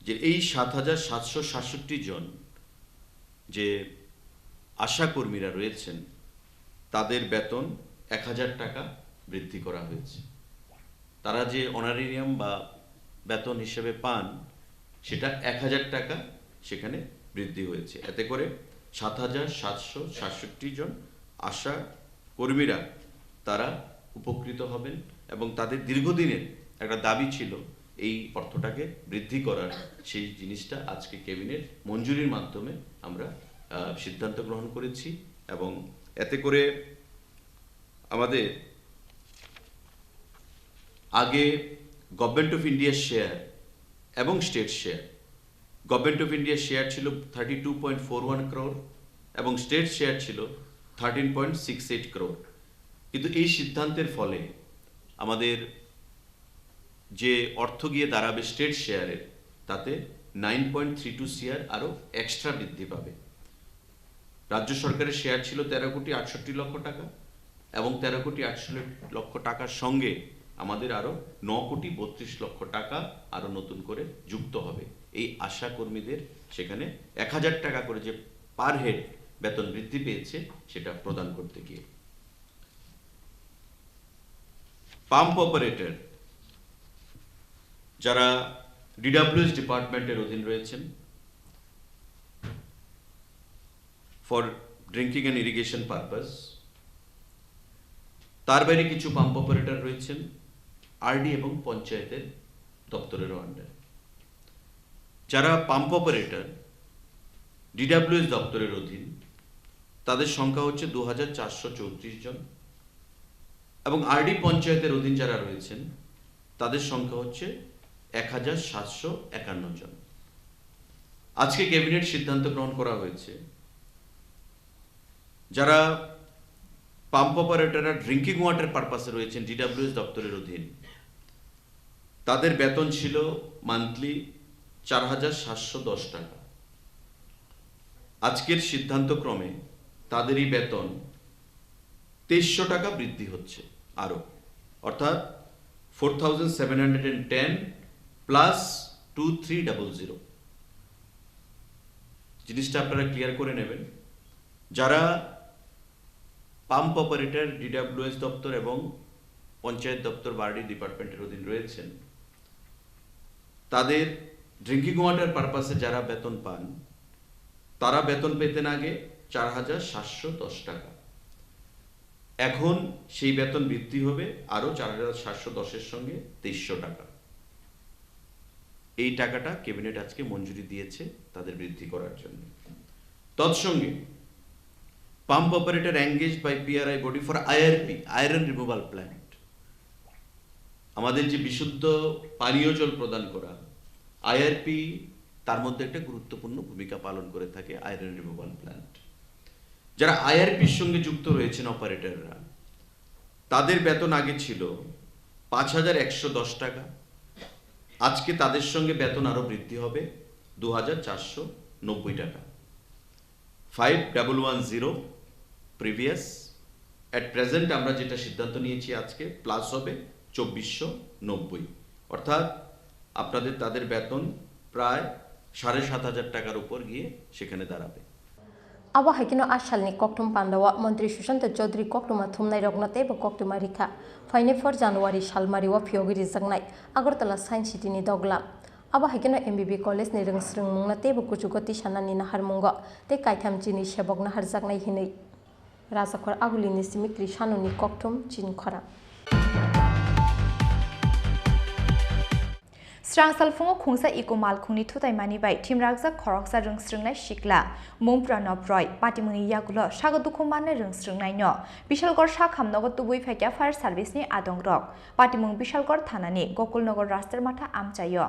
যে এই সাত হাজার সাতশো সাতষট্টি জন যে আশা কর্মীরা রয়েছেন, তাদের বেতন এক হাজার টাকা বৃদ্ধি করা হয়েছে। তারা যে অনারেরিয়াম বা বেতন হিসেবে পান, সেটা এক হাজার টাকা সেখানে বৃদ্ধি হয়েছে। এতে করে সাত হাজার সাতশো সাতষট্টি জন আশা কর্মীরা তারা উপকৃত হবেন এবং তাদের দীর্ঘদিনের একটা দাবি ছিল এই অর্থটাকে বৃদ্ধি করার, সেই জিনিসটা আজকে ক্যাবিনেট মঞ্জুরির মাধ্যমে আমরা, আহ, সিদ্ধান্ত গ্রহণ করেছি এবং এতে করে আমাদের আগে গভর্নমেন্ট অফ ইন্ডিয়ার শেয়ার এবং স্টেট শেয়ার, গভর্নমেন্ট অফ ইন্ডিয়ার শেয়ার ছিল thirty two point four one crore এবং স্টেট শেয়ার ছিল thirteen point six eight crore. কিন্তু এই সিদ্ধান্তের ফলে আমাদের যে অর্থ গিয়ে দাঁড়াবে স্টেট শেয়ারের, তাতে nine point three two CR আরও এক্সট্রা বৃদ্ধি পাবে। রাজ্য সরকারের শেয়ার ছিল তেরো কোটি আটষট্টি লক্ষ টাকা এবং তেরো কোটি আটষট্টি লক্ষ টাকার সঙ্গে আমাদের আরও ন কোটি বত্রিশ লক্ষ টাকা আরও নতুন করে যুক্ত হবে। এই আশা কর্মীদের সেখানে এক হাজার টাকা করে যে পার হেড বেতন বৃদ্ধি পেয়েছে, সেটা প্রদান করতে গিয়ে। পাম্প অপারেটর যারা ডিডাব্লিউএস ডিপার্টমেন্টের অধীন রয়েছেন, for drinking and irrigation purpose, তার বাইরে কিছু পাম্প অপারেটর রয়েছেন আরডি এবং পঞ্চায়েতের দপ্তরেরও আন্ডারে। যারা পাম্প অপারেটর ডিডাব্লিউএস দপ্তরের অধীন, তাদের সংখ্যা হচ্ছে দু হাজার চারশো চৌত্রিশ জন এবং আরডি পঞ্চায়েতের অধীন যারা রয়েছেন, তাদের সংখ্যা হচ্ছে এক হাজার সাতশো একান্ন জন। আজকে ক্যাবিনেট সিদ্ধান্ত গ্রহণ করা হয়েছে, যারা পাম্প অপারেটররা ড্রিঙ্কিং ওয়াটার পারপাসে রয়েছেন ডিডাব্লিউএস দপ্তরের অধীন, তাদের বেতন ছিল মান্থলি চার হাজার সাতশো দশ টাকা। আজকের সিদ্ধান্ত ক্রমে তাদেরই বেতন তেইশশো টাকা বৃদ্ধি হচ্ছে আরও, অর্থাৎ four thousand seven hundred and ten plus two three double zero. জিনিসটা আপনারা ক্লিয়ার করে নেবেন। যারা পাম্প অপারেটর ডিডাব্লিউএস দপ্তর এবং পঞ্চায়েত দপ্তর বা আরডি ডিপার্টমেন্টের অধীন রয়েছেন, তাদের ড্রিঙ্কিং ওয়াটার পারপাসে যারা বেতন পান, তারা বেতন পেতেন আগে চার হাজার সাতশো দশ টাকা। এখন সেই বেতন বৃদ্ধি হবে আরও চার হাজার সাতশো দশের সঙ্গে তেইশশো টাকা। এই টাকাটা ক্যাবিনেট আজকে মঞ্জুরি দিয়েছে তাদের বৃদ্ধি করার জন্য। তৎসঙ্গে Pump operator engaged by P R I body for I R P, iron removal plant. আমাদের যে বিশুদ্ধ পানীয় জল প্রদান করা, আইআরপি তার মধ্যে একটা গুরুত্বপূর্ণ ভূমিকা পালন করে থাকে আয়রন রিমুভাল প্ল্যান্ট। যারা আইআরপির সঙ্গে যুক্ত রয়েছেন অপারেটররা, তাদের বেতন আগে ছিল পাঁচ হাজার একশো দশ টাকা, আজকে তাদের সঙ্গে বেতন আরও বৃদ্ধি হবে দু হাজার চারশো নব্বই টাকা। Five double one zero previous. At present আমরা যেটা সিদ্ধান্ত নিয়েছি আজকে, প্লাস হবে চব্বিশশো নব্বই, অর্থাৎ আপনাদের তাদের বেতন প্রায় সাড়ে সাত হাজার টাকার উপর গিয়ে সেখানে দাঁড়াবে। Abo hai kheno a salni kokthum pandao Montri Sushanta Chaudhury koktwma thumnairokno teibo koktwma rikha. Phainai phor January salmario phiyogwi rijaknai Agartala Science City ni doglam. Abo hai kheno M B B college ni rwngsrwngmungno teibo kuchugo tisanani naharmungo tei kaitham chini sebok naharjaknai hinwi. Rajakhor Agulini simi Krishanoni kokthum chini khorang. Srang salphungo khungsa iko malkhungni thutaimani bai thimrakjak khoroksa rwngsrwngnai sikla Mungpra Noproi patimungni yagulo sago dukhu mannai rwngsrwngnaino Bishalgor sakhamnogo tubui phaikha fire service ni adongrok. Patimung Bishalgor thanani Gokulnagar Rastermatha amchaio.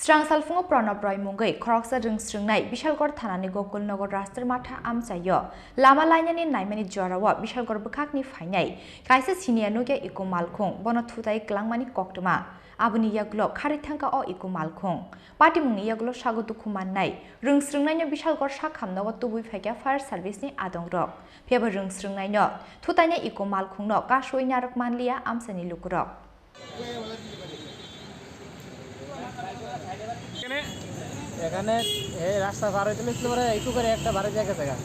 Srang salphungo Pranab Roy mungwi khoroksa rwngsrwngnai Bishalgor thanani Gokulnagar Rastermatha amchaio lama lainani naimani jorao Bishalgor bwkhakni phainai kaisa siniya nukya iko malkhung, bono thutai kwlangmani koktwma. Aboni yagulo kharwi thangkha o iko malkhung. Patimungni yagulo sago dukhu mannai rwngsrwngnaino Bishalgor sakhamnogo tubui phaikha fire service ni adongrok. Phiyaba rwngsrwngnaino thutaina iko malkhungno kasui narwk manliya amchaini lukurok. এখানে এই রাস্তা পার হইতে লিখতে পারে একটু করে একটা বাড়ি জায়গা জায়গা।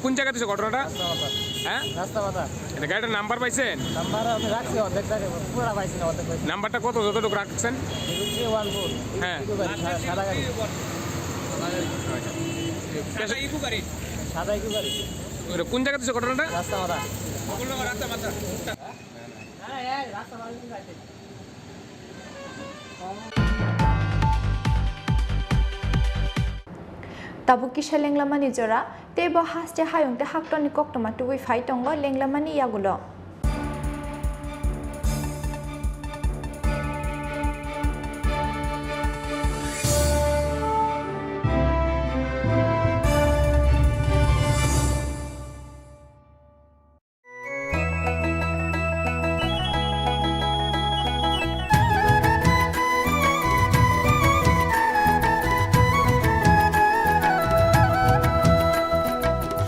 কোন জায়গাতে হচ্ছে ঘটনাটা? রাস্তা মাথা। হ্যাঁ? রাস্তা মাথা। এটা গাড়িটার নাম্বার পাইছেন? নাম্বার আমি রাখছি অর্ধেক জায়গায়, পুরোটা পাইছি না, অর্ধেক পাইছি। নাম্বারটা কত, যতটুকু রাখছেন? Zero three one four. হ্যাঁ। ইকো গাড়ি, সা-, সাদা গাড়ি। সাদা ইকো গাড়ি। সাদা ইকো গাড়ি। ওটা কোন জায়গাতে হচ্ছে ঘটনাটা? রাস্তা মাথা। রাস্তা মাথা। Tabuk kisa lenglamani jora, tei bo haste hayung tei haktorni koktwma tubui phai tongo lenglamani yagulo.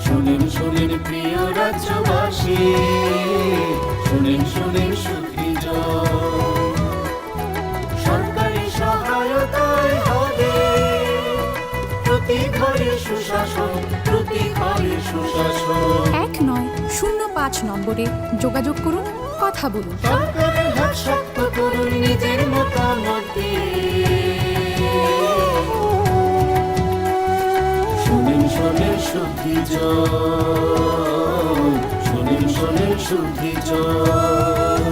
শুনেন, শুনেন প্রিয় রাজ্যবাসী, শুনেন, শুনেন সুখী জন। সরকারি সহায়তায় হবে প্রতি ঘরে সুশাসন, প্রতি ঘরে সুশাসন। এক নয় শূন্য পাঁচ নম্বরে যোগাযোগ করুন, কথা বলুন। সরকারের হাত শক্ত করুন নিজের মতামত দিয়ে। শুনেন, শুনেন সুখী জন, শুনেন, শুনেন সুখী জন।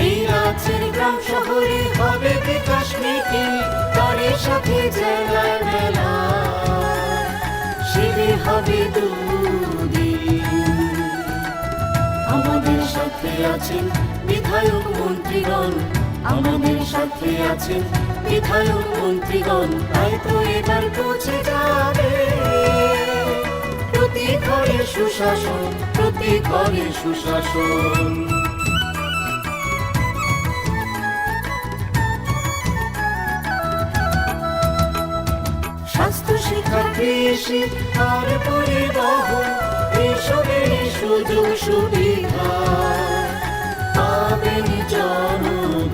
এই রাজ্যের গ্রাম শহরে হবে বিকাশ মিটিং, তারই সাথে জেলার মেলা, শিবির হবে দুদিন। আমাদের সাথে আছেন বিধায়ক মন্ত্রীগণ, আমাদের সাথে আছেন বিধায়ক মন্ত্রীগণ, তাই তো এবার পৌঁছে যাবে প্রতি ঘরে সুশাসন, প্রতি ঘরে সুশাসন। স্বাস্থ্য, শিক্ষা, কৃষি আর পরিবহন, এইসবের সুযোগ সুবিধা পাবেন জনগণ।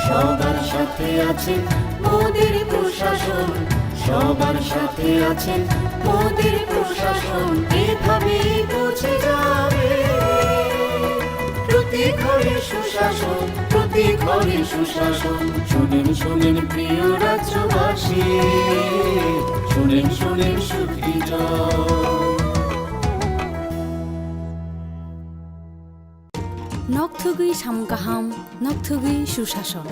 সবার সাথে আছেন মোদির প্রশাসন, সবার সাথে আছেন মোদির প্রশাসন। এভাবেই পৌঁছে যাবে প্রতি ঘরে সুশাসন, প্রতি ঘরে সুশাসন। শুনেন, শুনেন প্রিয় রাজ্যবাসী, শুনেন, শুনেন সুখী জন। Nokthugwi samung kaham, nokthugwi susason.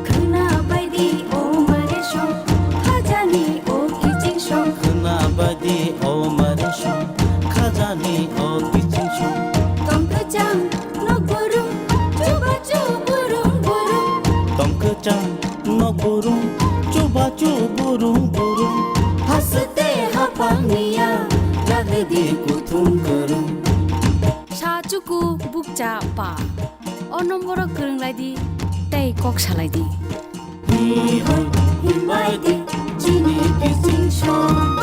Khwna baidi o mare song, khajani o kiching song. Khwna baidi o mare song, khajani o kiching song. Tong kwchang nok burung, chubachu burung burung. Tong kwchang nok burung, chubachu burung burung. Haste haphang niya, lagdi kuthum kwrwng. Sa chuku bukcha pa. O nomboro kwrwng lai di, tei kok salai di. Hi hoi himbai di, chini kiching song.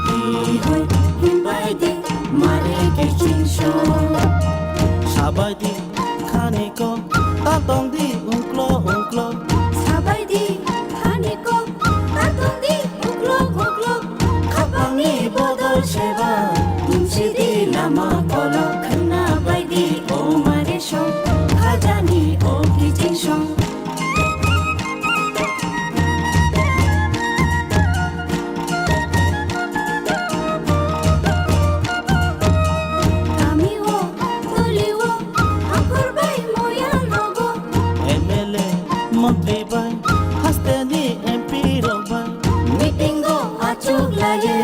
Hi hoi himbai di, mare kiching song. Sabai di, khani kok, ta tong di, ungklo, ungklo. Sabai di, khani kok, ta tong di, ungklo, ungklo. Khapangni bodol seba, tumsi di lama kolok. Khwna bai di, o mare song, khajani o kiching song. Kami o, toli o, akhor bai moya nogo. M L A, montri bai, hasteni M P rok bai. Meeting o achuk laye,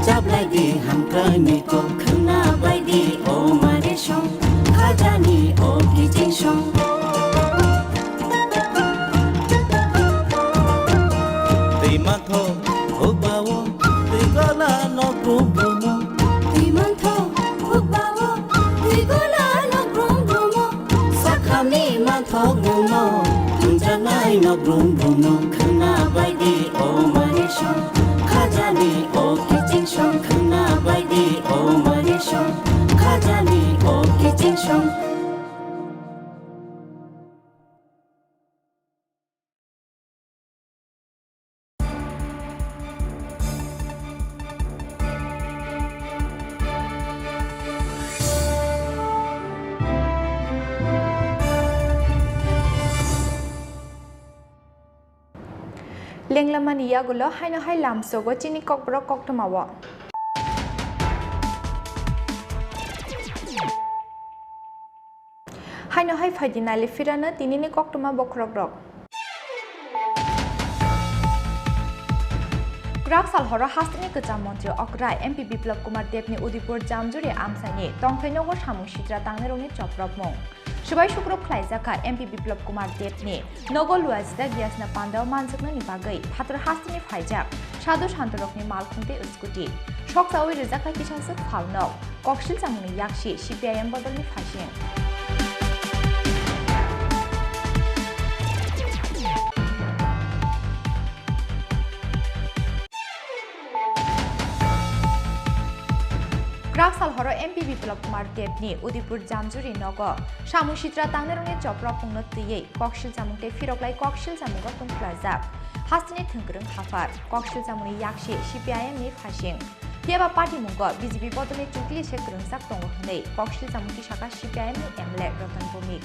chaplai di hamkrai ni kok. Khwna bai di, o mare song, khajani o kiching song. Twi mantho hukbao, twi gola nok brum brumo. Twi mantho hukbao, twi gola nok brum brumo. Sakhamni manthok bumno, thumjaknai nok brum brumno. Khwna bai di o mare song, khajani o kiching song. Khwna bai di o mare song, khajani o kiching song. Lenglamani yagulo haino hai lamsogo chini kokborok koktwmao. Haino hai phaidi nali phirano tinini koktwma bokhorokrok. Kwrak sal horo hasteni kwcham montri okrai M P Biplab Kumar Debni Udaipur Jamjuri amchaini tongthai nogo samung sitra tangnai rokni chopropmung. Swbai sukruk khlaijak kha M P Biplab Kumar Debni nogo luajida Gyasna Pandao manjaknani bagwi phatar hasteni phaijak sadhu santorokni malkhung tei scooty. Soksaui rijak kha kisangswk phalnok. Koksil chamungni yaksi C P I M bodolni phaising. Kwrak sal horo M P Biplab Kumar Debni Udaipur Jamjuri nogo samung sitra tangnairokni chopropmungno twiwi koksil chamung tei phiroklai koksil chamungo tungkhlajak. Hasteni thwngkwrwng haphar koksil chamungni yaksi C P I M ni phaising. Phiyaba patimungo B J P bodolni chukli se kwrwngjak tongo hwnwi koksil chamung tisaka C P I M ni M L A Ratan Bhowmik.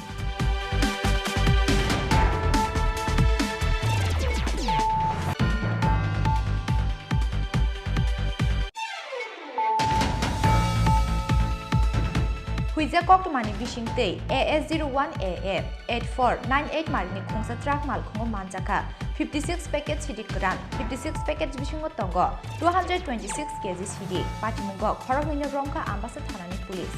Huijak koktwmani bisingtwi A S zero one A F eight four nine eight marini khungsa truck malkhungo manjakha fifty six packet sidi kwran, fifty six packet bisingo tongo two hundred twenty six K G sidi. Patimungo khoroknwino romkha Ambasa thanani police.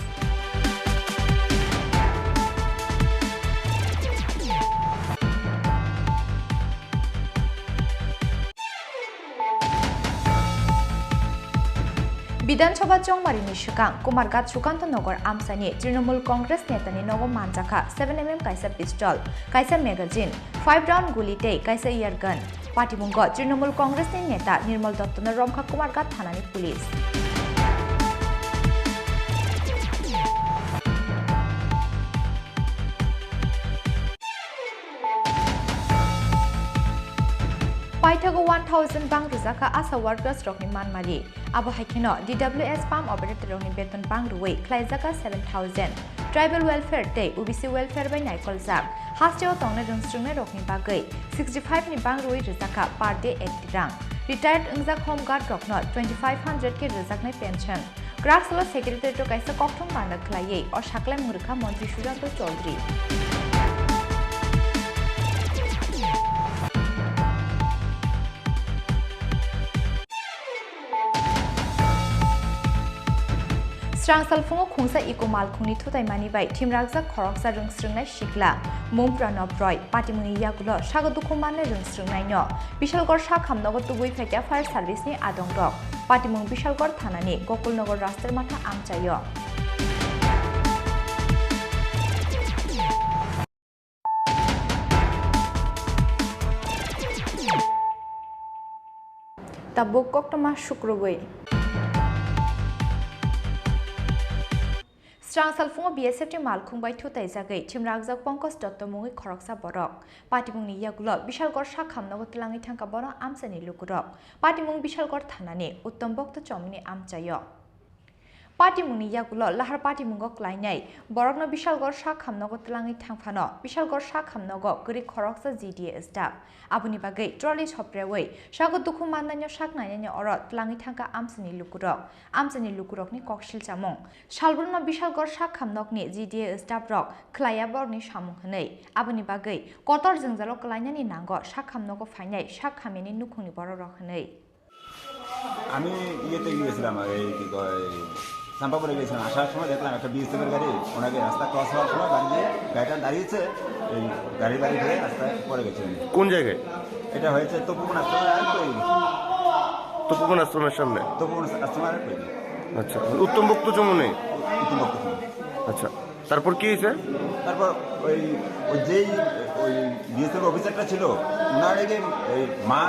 Bidhan Sabha chongmarini swkang Kumarghat Sukanto Nagar amchaini Trinamool Congress netani nogo manjakha seven M M kaisa pistol, kaisa magazine, five round guli tei kaisa air gun. Patimungo Trinamool Congress ni neta Nirmal Dotto no romkha Kumarghat thanani police. Paithago one thousand bang rwjakha ASHA workers rokni manmari. Abo hai kheno D W S pump operator rokni beton bang rwui khlaijak kha seven thousand. Tribal welfare tei O B C welfare bai naikoljak. Hasteo tongnai rwngsrwngnairokni bagwi sixty five ni bang rwui rwjakha per day ekti rang. Retired wngjak home guard rokno twenty five hundred khe rwjaknai pension. Kwrak salo secretary-o kaisa kokthum panda khlaiwi o sakhlaimung rwkha Montri Sujanto Chaudhary. Srang salphungo khungsa iko malkhungni thutaimani bai thimrakjak khoroksa rwngsrwngnai sikla Mumpra Nobroi. Patimungni yagulo sago dukhu mannai rwngsrwngnaino Bishalgarh sakhamnogo tubui phaikha fire service-ni adongrok. Patimung Bishalgarh thanani Gokulnagar Rastermatha amchaio. Tabuk koktwma sukrubui. Srang salphungo B S F ni malkhung bai thutaijagwi thimrakjak Pankaj Dotto mungwi khoroksa borok. Patimungni yagulo Bishalgarh sakhamnogo twlangwi thangkha bono amchaini lukurok. Patimung Bishalgarh thanani Uttam Bhakta Chomini amchaio. Patimungni yagulo lahar patimungo klainai borokno Bishalgarh sakhamnogo twlangwi thangphano Bishalgarh sakhamnogo kwrwi khoroksa G D A staff. Aboni bagwi trolley sopreui sago dukhu mannaino sak nainani oro twlangwi thangkha amchaini lukurok. Amchaini lukurokni koksil chamung. Salbrumno Bishalgarh sakhamnokni G D A staff rok khlaiya borokni samung hwnwi. Aboni bagwi kotor jwngjalo klainani nango sakhamnogo phainai sak hamyani nukhungni borokrok hwnwi. আমি ইয়েতে গিয়েছিলাম, এই কি কয়, চাম্পাপুরে গিয়েছিলাম। আসার সময় দেখলাম একটা বিএসএফ এর গাড়ি, ওনাকে রাস্তা ক্রস হওয়ার সময় গাড়ি দিয়ে, গাড়িটা দাঁড়িয়েছে, এই গাড়ি বাড়ি ঘুরে রাস্তায় পড়ে গেছে উনি। কোন জায়গায়? এটা হয়েছে তপুবন আশ্রমের আর একটু এদিকে। তপুবন আশ্রমের সামনে? তপুবন আশ্রমের আর একটু এদিকে। আচ্ছা, উত্তম ভক্ত চমনে? উত্তম ভক্ত চমনে। আচ্ছা, তারপর কি হয়েছে? তারপর ওই, ওই যেই ওই বিএসএফ অফিসারটা ছিল, ওনার এই যে এই মা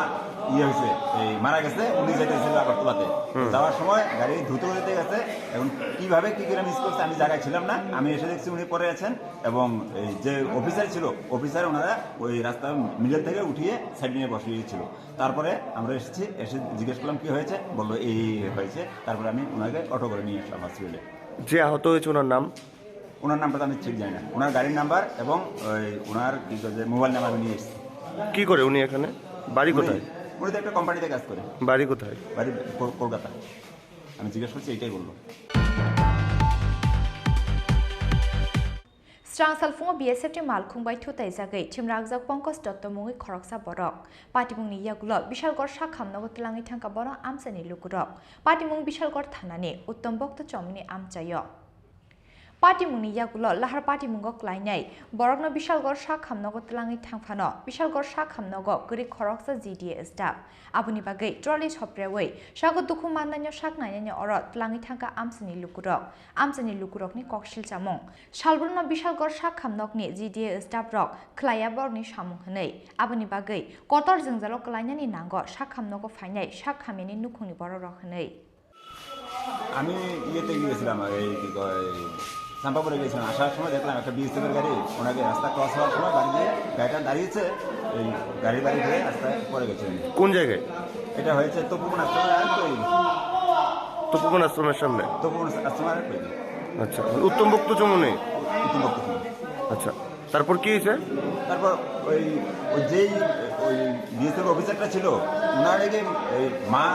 ইয়ে হয়েছে, এই মারা গেছে, উনি যাইতেছিল আগরতলাতে। হুম। যাওয়ার সময় গাড়ি দ্রুত গতিতে গেছে। এখন কিভাবে কি করে মিস করছে আমি জায়গায় ছিলাম না, আমি এসে দেখছি উনি পড়ে আছেন এবং এই যে অফিসার ছিল, অফিসার ওনারা ওই রাস্তার মিডল থেকে উঠিয়ে সাইড নিয়ে বসিয়েছিল। তারপরে আমরা এসেছি, এসে জিজ্ঞেস করলাম কি হয়েছে, বললো এই এই হয়েছে। তারপরে আমি ওনাকে অটো করে নিয়ে আসলাম হসপিটালে। যে আহত হয়েছে ওনার নাম? ওনার নামটা তো আমি ঠিক জানি না, ওনার গাড়ির নাম্বার এবং ওই ওনার কি করে মোবাইল নাম্বার আমি নিয়ে এসেছি। কি করে উনি এখানে? বাড়ি উনি, কোথায়? উনি তো একটা কোম্পানিতে কাজ করে। বাড়ি কোথায়? বাড়ি কল-, কলকাতা। আমি জিজ্ঞেস করছি, এইটাই বললো। Srang salphungo B S F ni malkhung bai thutaijagwi thimrakjak Pankaj Dotto mungwi khoroksa borok. Patimungni yagulo Bishalgarh sakhamnogo twlangwi thangkha bono amchaini lukurok. Patimung Bishalgarh thanani Uttam Bhakta Chomini amchaio. Patimungni yagulo lahar patimungo klainai borokno Bishalgarh sakhamnogo twlangwi thangphano Bishalgarh sakhamnogo kwrwi khoroksa G D A staff. Aboni bagwi trolley sopreui sago dukhu mannaino sak nainani oro twlangwi thangkha amchaini lukurok. Amchaini lukurokni koksil chamung. Salbrumno Bishalgarh sakhamnokni G D A staff rok khlaiya borokni samung hwnwi. Aboni bagwi kotor jwngjalo klainani nango sakhamnogo phainai sak hamyani nukhungni borokrok hwnwi. আমি ইয়েতে গিয়েছিলাম, এই কি কয়, চাম্পাপুরে গেছিলাম। আসার সময় দেখলাম একটা বিএসএফ এর গাড়ি, ওনাকে রাস্তা ক্রস হওয়ার সময় গাড়ি দিয়ে, গাড়িটা দাঁড়িয়েছে, এই গাড়ি বাড়ি ঘুরে রাস্তায় পড়ে গেছে উনি। কোন জায়গায়? এটা হয়েছে তপুবন আশ্রমের আর একটু এদিকে। তপোবন আশ্রমের সামনে? তপোবন আশ্রমের আর একটু এদিকে। আচ্ছা, উত্তম ভক্ত চমনে? উত্তম ভক্ত চমনে। আচ্ছা, তারপর কি হয়েছে? তারপর ওই, ওই যেই, ওই বিএসএফ অফিসারটা ছিল, ওনার এই যে, এই মা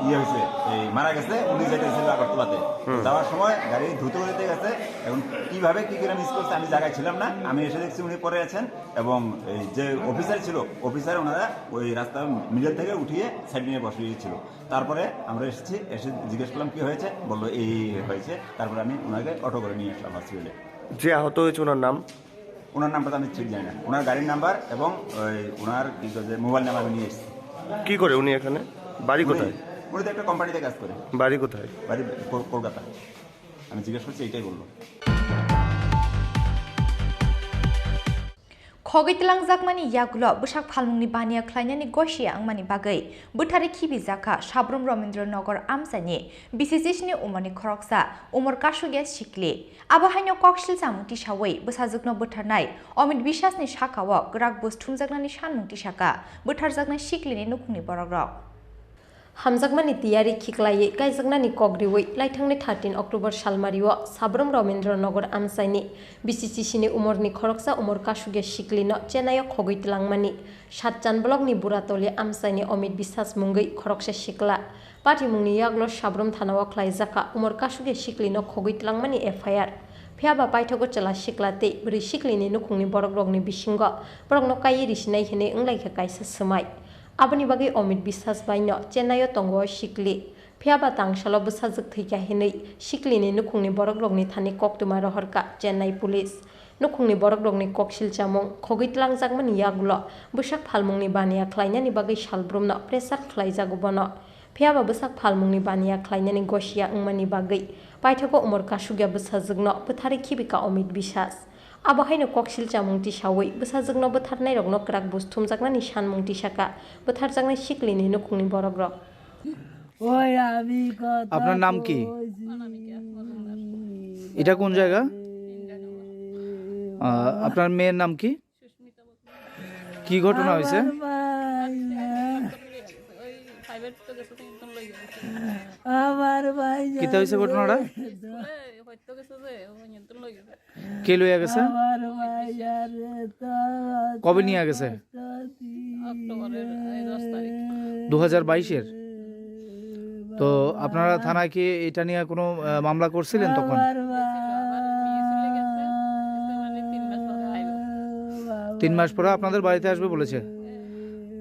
ইয়ে হয়েছে, এই মারা গেছে, উনি যাইতেছিল আগরতলাতে। হুম। যাওয়ার সময় গাড়ি দ্রুত গতিতে গেছে। এখন কিভাবে কি করে মিস করছে আমি জায়গায় ছিলাম না, আমি এসে দেখছি উনি পড়ে আছেন এবং এই যে অফিসার ছিল, অফিসার ওনারা ওই রাস্তার মিডল থেকে উঠিয়ে সাইড নিয়ে বসিয়েছিল। তারপরে আমরা এসেছি, এসে জিজ্ঞেস করলাম কি হয়েছে, বললো এই এই হয়েছে। তারপরে আমি ওনাকে অটো করে নিয়ে আসলাম হসপিটালে। যে আহত হয়েছে ওনার নাম? ওনার নামটা তো আমি ঠিক জানি না, ওনার গাড়ির নাম্বার এবং ওই ওনার কি করে মোবাইল নাম্বার আমি নিয়ে এসেছি। কি করে উনি এখানে? বাড়ি উনি, কোথায়? উনি তো একটা কোম্পানিতে কাজ করে। বাড়ি কোথায়? বাড়ি কল-, কলকাতা। আমি জিজ্ঞেস করছি, এইটাই বললো। Khogwi twlangjakmani yagulo bwsak phalmungni baniya khlainani gosia wngmani bagwi bwtharwi khibijakha Sabrum Romendra Nagar amchaini bisi chisni umorni khoroksa Umor Kasugya Sikli. Abo haino koksil chamung tisawi bwsajwkno bwtharnai Amit Biswasni sakao kwrak buj thumjaknani sanmung tisaka bwtharjaknai Siklini nukhungni borokrok. Hamjakmani tiyari khiklaiwi kaijaknani kok riwi laithangni thirteen October salmario Sabrum Ramendra Nagar amchaini B C C C ni umorni khoroksa umor kasugya siklino Chennai o khogwi tlangmani Satchan block ni Buratoli amchaini Amit Biswas mungwi khoroksa sikla. Patimungni yaglo Sabrum thana o khlaijak kha umor kasugya siklino khogwi tlangmani F I R. Phiyaba paithago chwla sikla tei bwrwi siklini nukhungni borokrokni bisingo borokno kaiwi risinai hinwi wnglaikha kaisa swmai. Aboni bagwi Amit Biswas baino Chennai o tongo o sikli. Phiyaba tangsalo bwsajwk thwikha hinwi siklini nukhungni borokrokni thani koktwma rohorkha Chennai police. Nukhungni borokrokni koksil chamung, khogwi tlangjakmani yagulo bwsak phalmungni baniya khlainani bagwi salbrumno pressure khlaijago bono. Phiyaba bwsak phalmungni baniya khlainani gosiya wngmani bagwi paithago umor kasugya bwsajwkno bwtharwi khibika Amit Biswas. Abo haino koksil chamung tisawi bwsajwkno bwtharnairokno kwrak buj thumjaknani sanmung tisakha bwtharjaknai siklini nukhungni borokrok. ওই আমি কত আপনার নাম কি? কইছি। এটা কোন জায়গা? আহ, আপনার মেয়ের নাম কি? কি ঘটনা হয়েছে? আমার ভাই না। আমার ভাই কিতা হয়েছে ঘটনাটা? কে লইয়া গেছে? আমার ভাই আর তো কবে নিয়ে গেছে? কত দিন। অক্টোবরের এই দশ তারিখ। দু হাজার বাইশের? তো আপনারা থানায় কি এটা নিয়ে কোনো, আহ, মামলা করছিলেন তখন? আমার ভাই আবার বিয়ে চলে গেছে, এসে মানে তিন মাস পরে আইবো। তিন মাস পরে আপনাদের বাড়িতে আসবে বলেছে?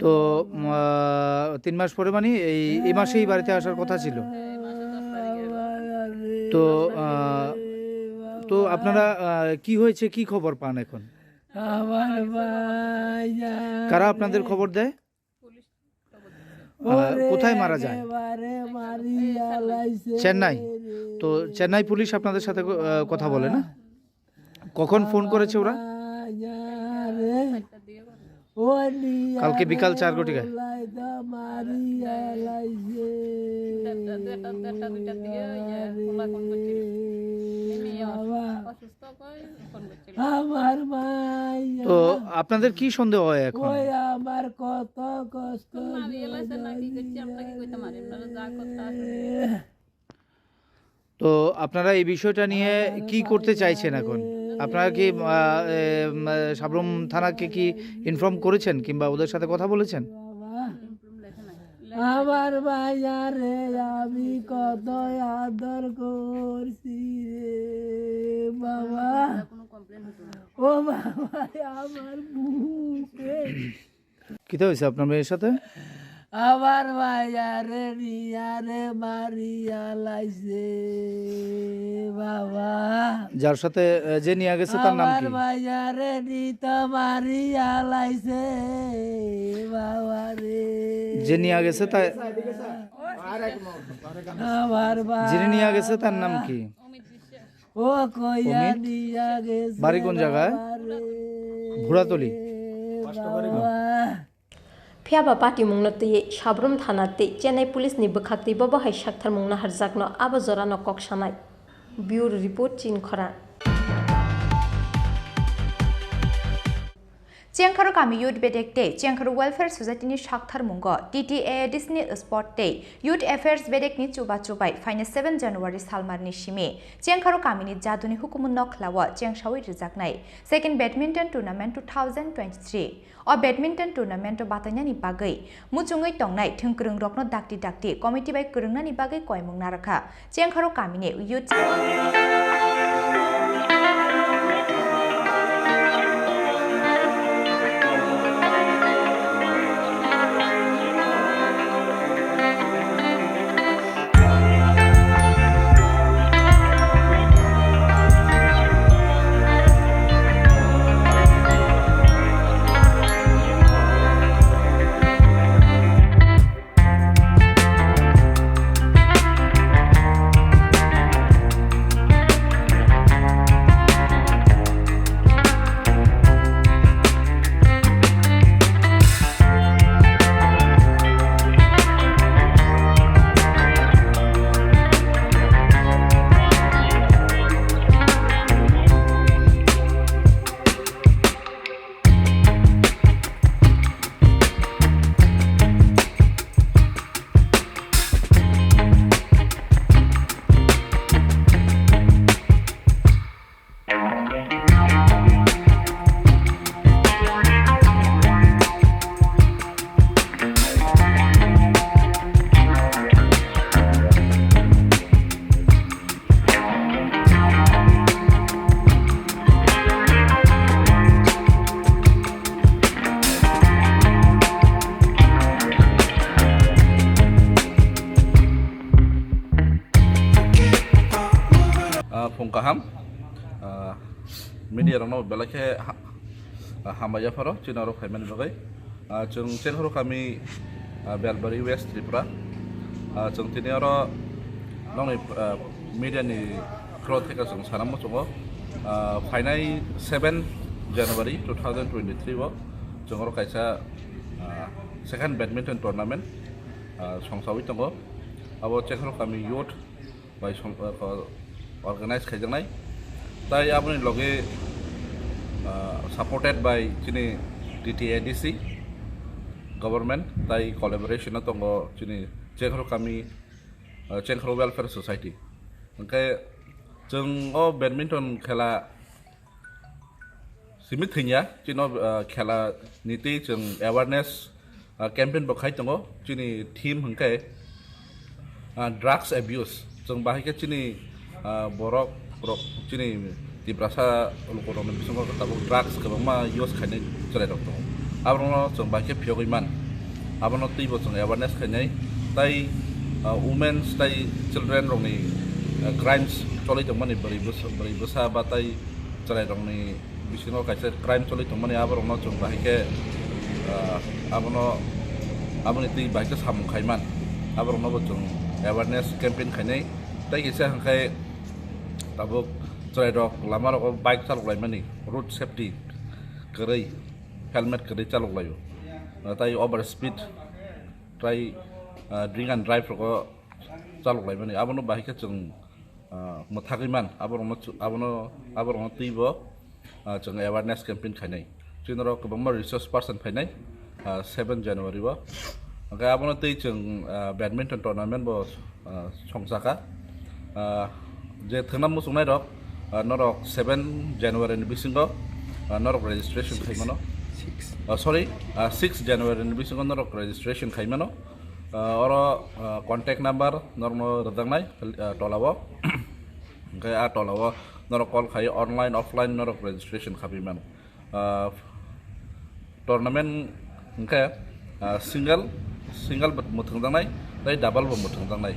তো, উম, আহ, তিন মাস পরে মানে এই, এই মাসেই বাড়িতে আসার কথা ছিল। এই মাসের দশ তারিখে। তো, আহ, তো আপনারা, আহ, কি হয়েছে, কি খবর পান এখন? আমার ভাই আর কারা আপনাদের খবর দেয়? পুলিশ খবর দিচ্ছে। আহ, কোথায় মারা যায়? একেবারে মারিয়া লাইছে চেন্নাই? রে। তো চেন্নাই পুলিশ আপনাদের সাথে ক-, আহ, কথা বলে না? কখন ফোন করেছে ওরা? কালকে বিকাল চার কোটিকায়। তো আপনাদের কি সন্দেহ হয় এখন? তো আপনারা এই বিষয়টা নিয়ে কি করতে চাইছেন এখন? আপনারা কি, আহ, এ, উম, আহ, সাবরুম থানাকে কি ইনফর্ম করেছেন কিংবা ওদের সাথে কথা বলেছেন? আমার মায়ারে আমি কত আদর করছি রে বাবা। ও বাবা, আমার বুকে কিতা হয়েছে আপনার মেয়ের সাথে? আমার মায়ারে নিয়ারে মারিয়া লাইছে বাবা। যার সাথে, আহ, যে নিয়ে গেছে তার নাম আমার কি? মায়ারে নিত মারিয়া লাইছে বাবা রে। যে নিয়ে গেছে তা আমার যিনি নিয়ে গেছে তার নাম কি? ও কইয়া অমিত? নিয়া গেছে বাড়ি কোন জায়গায়? বাবা রে। ভুড়াতলি। বাবা। Phiyaba patimungno twiwi Sabrum thana tei Chennai police ni bwkhaktwi bobo hai saktharmung naharjakno abo jorano kok sanai. Bureau report, Chinkhorang. Chengkharo kami Youth Bedek tei Chengkharo Welfare Society ni saktharmungo T T A A D C ni sport tei Youth Affairs Bedek ni chubachu bai phainai seven January salmarni simi Chengkharo kamini jaduni hukumu nokhlao chengsawi rwjaknai Second Badminton Tournament two thousand twenty-three. O badminton tournament o batainani bagwi muchungwi tongnai thwngkwrwngrokno dakti dakti committee bai kwrwngnani bagwi koimung narwkha. Chengkharo kamini youth Tong kaham, ah, media rokno belai khe ha-, ah, hambai yapharo chini oro phaimani bagwi. Ah, chwng Chenghoro kami, ah, Belbari West Tripura. Ah, chwng tini oro nokni, ah, media ni through theka chwng sana muchungo. Ah, phainai seven January two thousand twenty-three o chwng oro kaisa, ah, second badminton tournament, ah, songsawi tongo. Abo Chenghoro kami youth bai som-, ah, ko-, organize khaijaknai. Tai aboni loge, ah, supported by chini T T A D C government, tai collaboration o tongo chini Chenghoro kami, ah, Chenghoro Welfare Society. Hwnkhe chwng o badminton khela simi thwngya, chino, ah, khela ni twi chwng awareness, ah, campaign bo khai tongo. Chini theme hwnkhe, ah, drugs abuse. Chwng bahai khe chini, ah, borok rok, chini Tiprasa lukurokni bisingo tabuk drugs kwbangma use khainai chwrairok tongo. Aborokno chwng bahai khe phiyogwi man. Abono twibo chwng awareness khainai. Tai, ah, women's tai children rokni, ah, crimes choli tongmani bwrwi bwsa, bwrwi bwsa ba tai chwrairokni bisingo kaisa crime choli tongmani, aborokno chwng bahai khe, ah, abono, aboni twi bahai khe samung khaiman, aborokno bo chwng awareness campaign khainai. Tai kisa hwnkhe tabuk chwrairok lama rogo bike chalok laimani, road safety kwrwi, helmet kwrwi chalok laio, ah, tai over speed, tai, ah, drink and drive rogo chalok laimani, abono bahai khe chwng ah, mwthagwi man, aborokno chu-, abono, aborokno twibo, ah, chwng awareness campaign khainai. Chini oro kwbangma resource person phainai, ah, seven January o. Hwnkhe abono twi chwng, ah, badminton tournament bo, ah, songchakha. Ah, je thwngna muchungnairok, ah, norok seven January ni bisingo, ah, norok registration khaimano. Six. Ah, sorry, ah, six January ni bisingo norok registration khaimano. Ah, oro, ah, contact number norokno rwjaknai, ah, tolao. Hwnkhe a tolao norok call khai online, offline norok registration khabi mano. Ah, tournament hwnkhe, ah, single, single bo mwthangjaknai, tei double bo mwthangjaknai.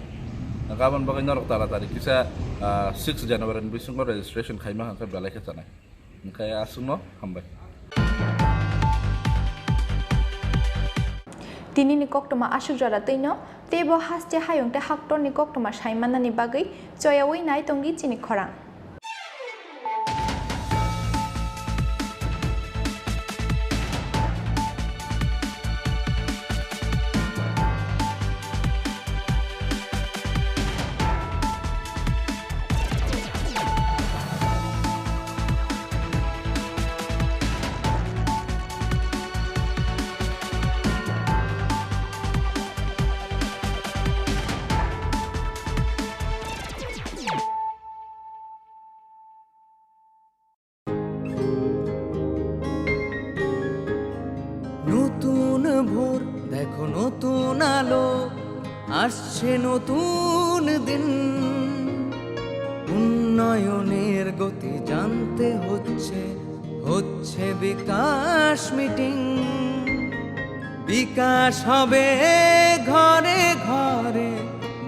Hwnkhe aboni bagwi norok taratari kisa, ah, six January ni bisingo registration khaima hwnkhe belai khe chanai. Hwnkhe aswkno hambai. Tinini koktwma aswk jora twino, teibo haste hayung tei haktorni koktwma saimanani bagwi choyaui nai tongdi chini khorang. নতুন ভোর, দেখো নতুন আলো, আসছে নতুন দিন। উন্নয়নের গতি জানতে হচ্ছে, হচ্ছে বিকাশ মিটিং। বিকাশ হবে ঘরে ঘরে,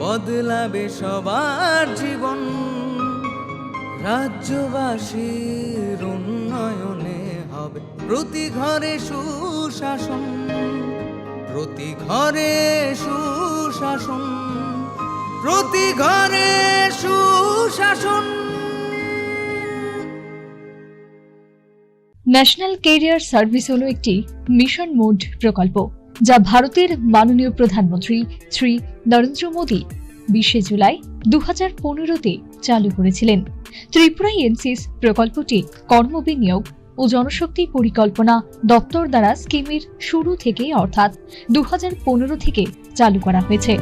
বদলাবে সবার জীবন। রাজ্যবাসীর উন্নয়নে হবে প্রতি ঘরে সুশাসন, প্রতি ঘরে সুশাসন, প্রতি ঘরে সুশাসন। ন্যাশনাল ক্যারিয়ার সার্ভিস হলো একটি মিশন মোড প্রকল্প, যা ভারতের মাননীয় প্রধানমন্ত্রী শ্রী নরেন্দ্র মোদী বিশে জুলাই দু হাজার পনেরোতে চালু করেছিলেন। ত্রিপুরা এনসিএস প্রকল্পটি কর্মবিনিয়োগ ও জনশক্তি পরিকল্পনা দপ্তর দ্বারা স্কিমের শুরু থেকে, অর্থাৎ দু হাজার পনেরো থেকে চালু করা হয়েছে।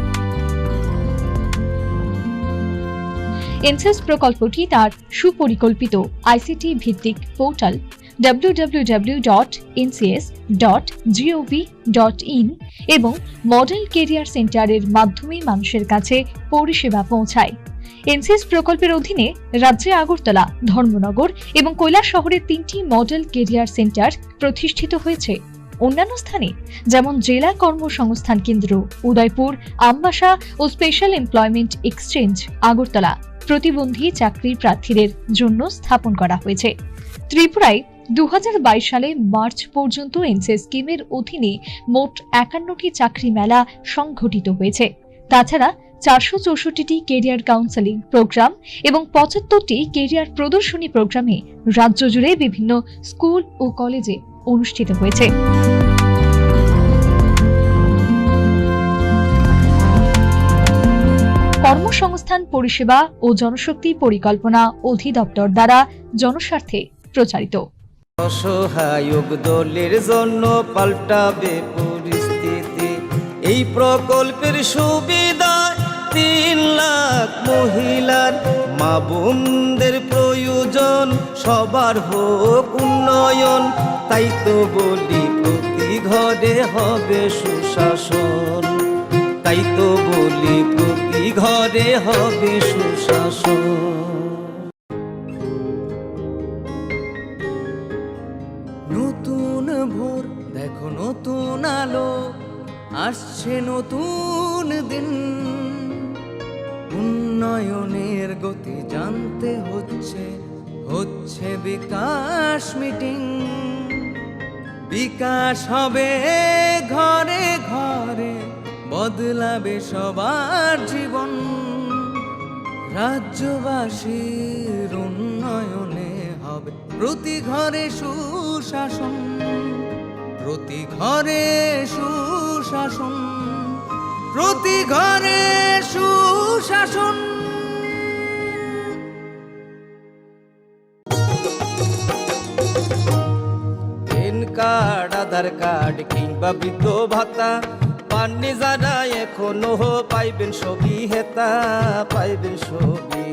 এনসিএস প্রকল্পটি তার সুপরিকল্পিত আইসিটি ভিত্তিক portal WWW dot NCS dot GOV dot in এবং মডেল ক্যারিয়ার সেন্টারের মাধ্যমে মানুষের কাছে পরিষেবা পৌঁছায়। এনসিএস প্রকল্পের অধীনে রাজ্যে আগরতলা, ধর্মনগর এবং কৈলাসহরে তিনটি মডেল ক্যারিয়ার সেন্টার প্রতিষ্ঠিত হয়েছে। অন্যান্য স্থানে যেমন জেলা কর্মসংস্থান কেন্দ্র উদয়পুর, আমবাসা ও স্পেশাল এমপ্লয়মেন্ট এক্সচেঞ্জ আগরতলা, প্রতিবন্ধী চাকরি প্রার্থীদের জন্য স্থাপন করা হয়েছে। ত্রিপুরায় দু হাজার বাইশ সালে মার্চ পর্যন্ত এনসিএস স্কিমের অধীনে মোট একান্নটি চাকরি মেলা সংঘটিত হয়েছে। তাছাড়া চারশো চৌষট্টিটি ক্যারিয়ার কাউন্সেলিং প্রোগ্রাম এবং পঁচাত্তরটি ক্যারিয়ার প্রদর্শনী প্রোগ্রামে রাজ্য জুড়ে বিভিন্ন স্কুল ও কলেজে অনুষ্ঠিত হয়েছে। কর্মসংস্থান পরিষেবা ও জনশক্তি পরিকল্পনা অধিদপ্তর দ্বারা জনস্বার্থে প্রচারিত। অসহায়ক দলের জন্য পাল্টাবে পরিস্থিতি। এই প্রকল্পের সুবিধায় তিন লাখ মহিলার, মা বোনদের প্রয়োজন সবার হোক উন্নয়ন। তাই তো বলি প্রতি ঘরে হবে সুশাসন, তাই তো বলি প্রতি ঘরে হবে সুশাসন। নতুন ভোর, দেখো নতুন আলো, আসছে নতুন দিন। উন্নয়নের গতি জানতে হচ্ছে, হচ্ছে বিকাশ মিটিং। বিকাশ হবে ঘরে ঘরে, বদলাবে সবার জীবন। রাজ্যবাসীর উন্নয়নে হবে প্রতি ঘরে সুশাসন, প্রতি ঘরে সুশাসন, প্রতি ঘরে সুশাসন। প্যান কার্ড, আধার কার্ড কিংবা বৃদ্ধ ভাতা পাননি যারা এখনো, পাইবেন সবই হেতা, পাইবেন সবই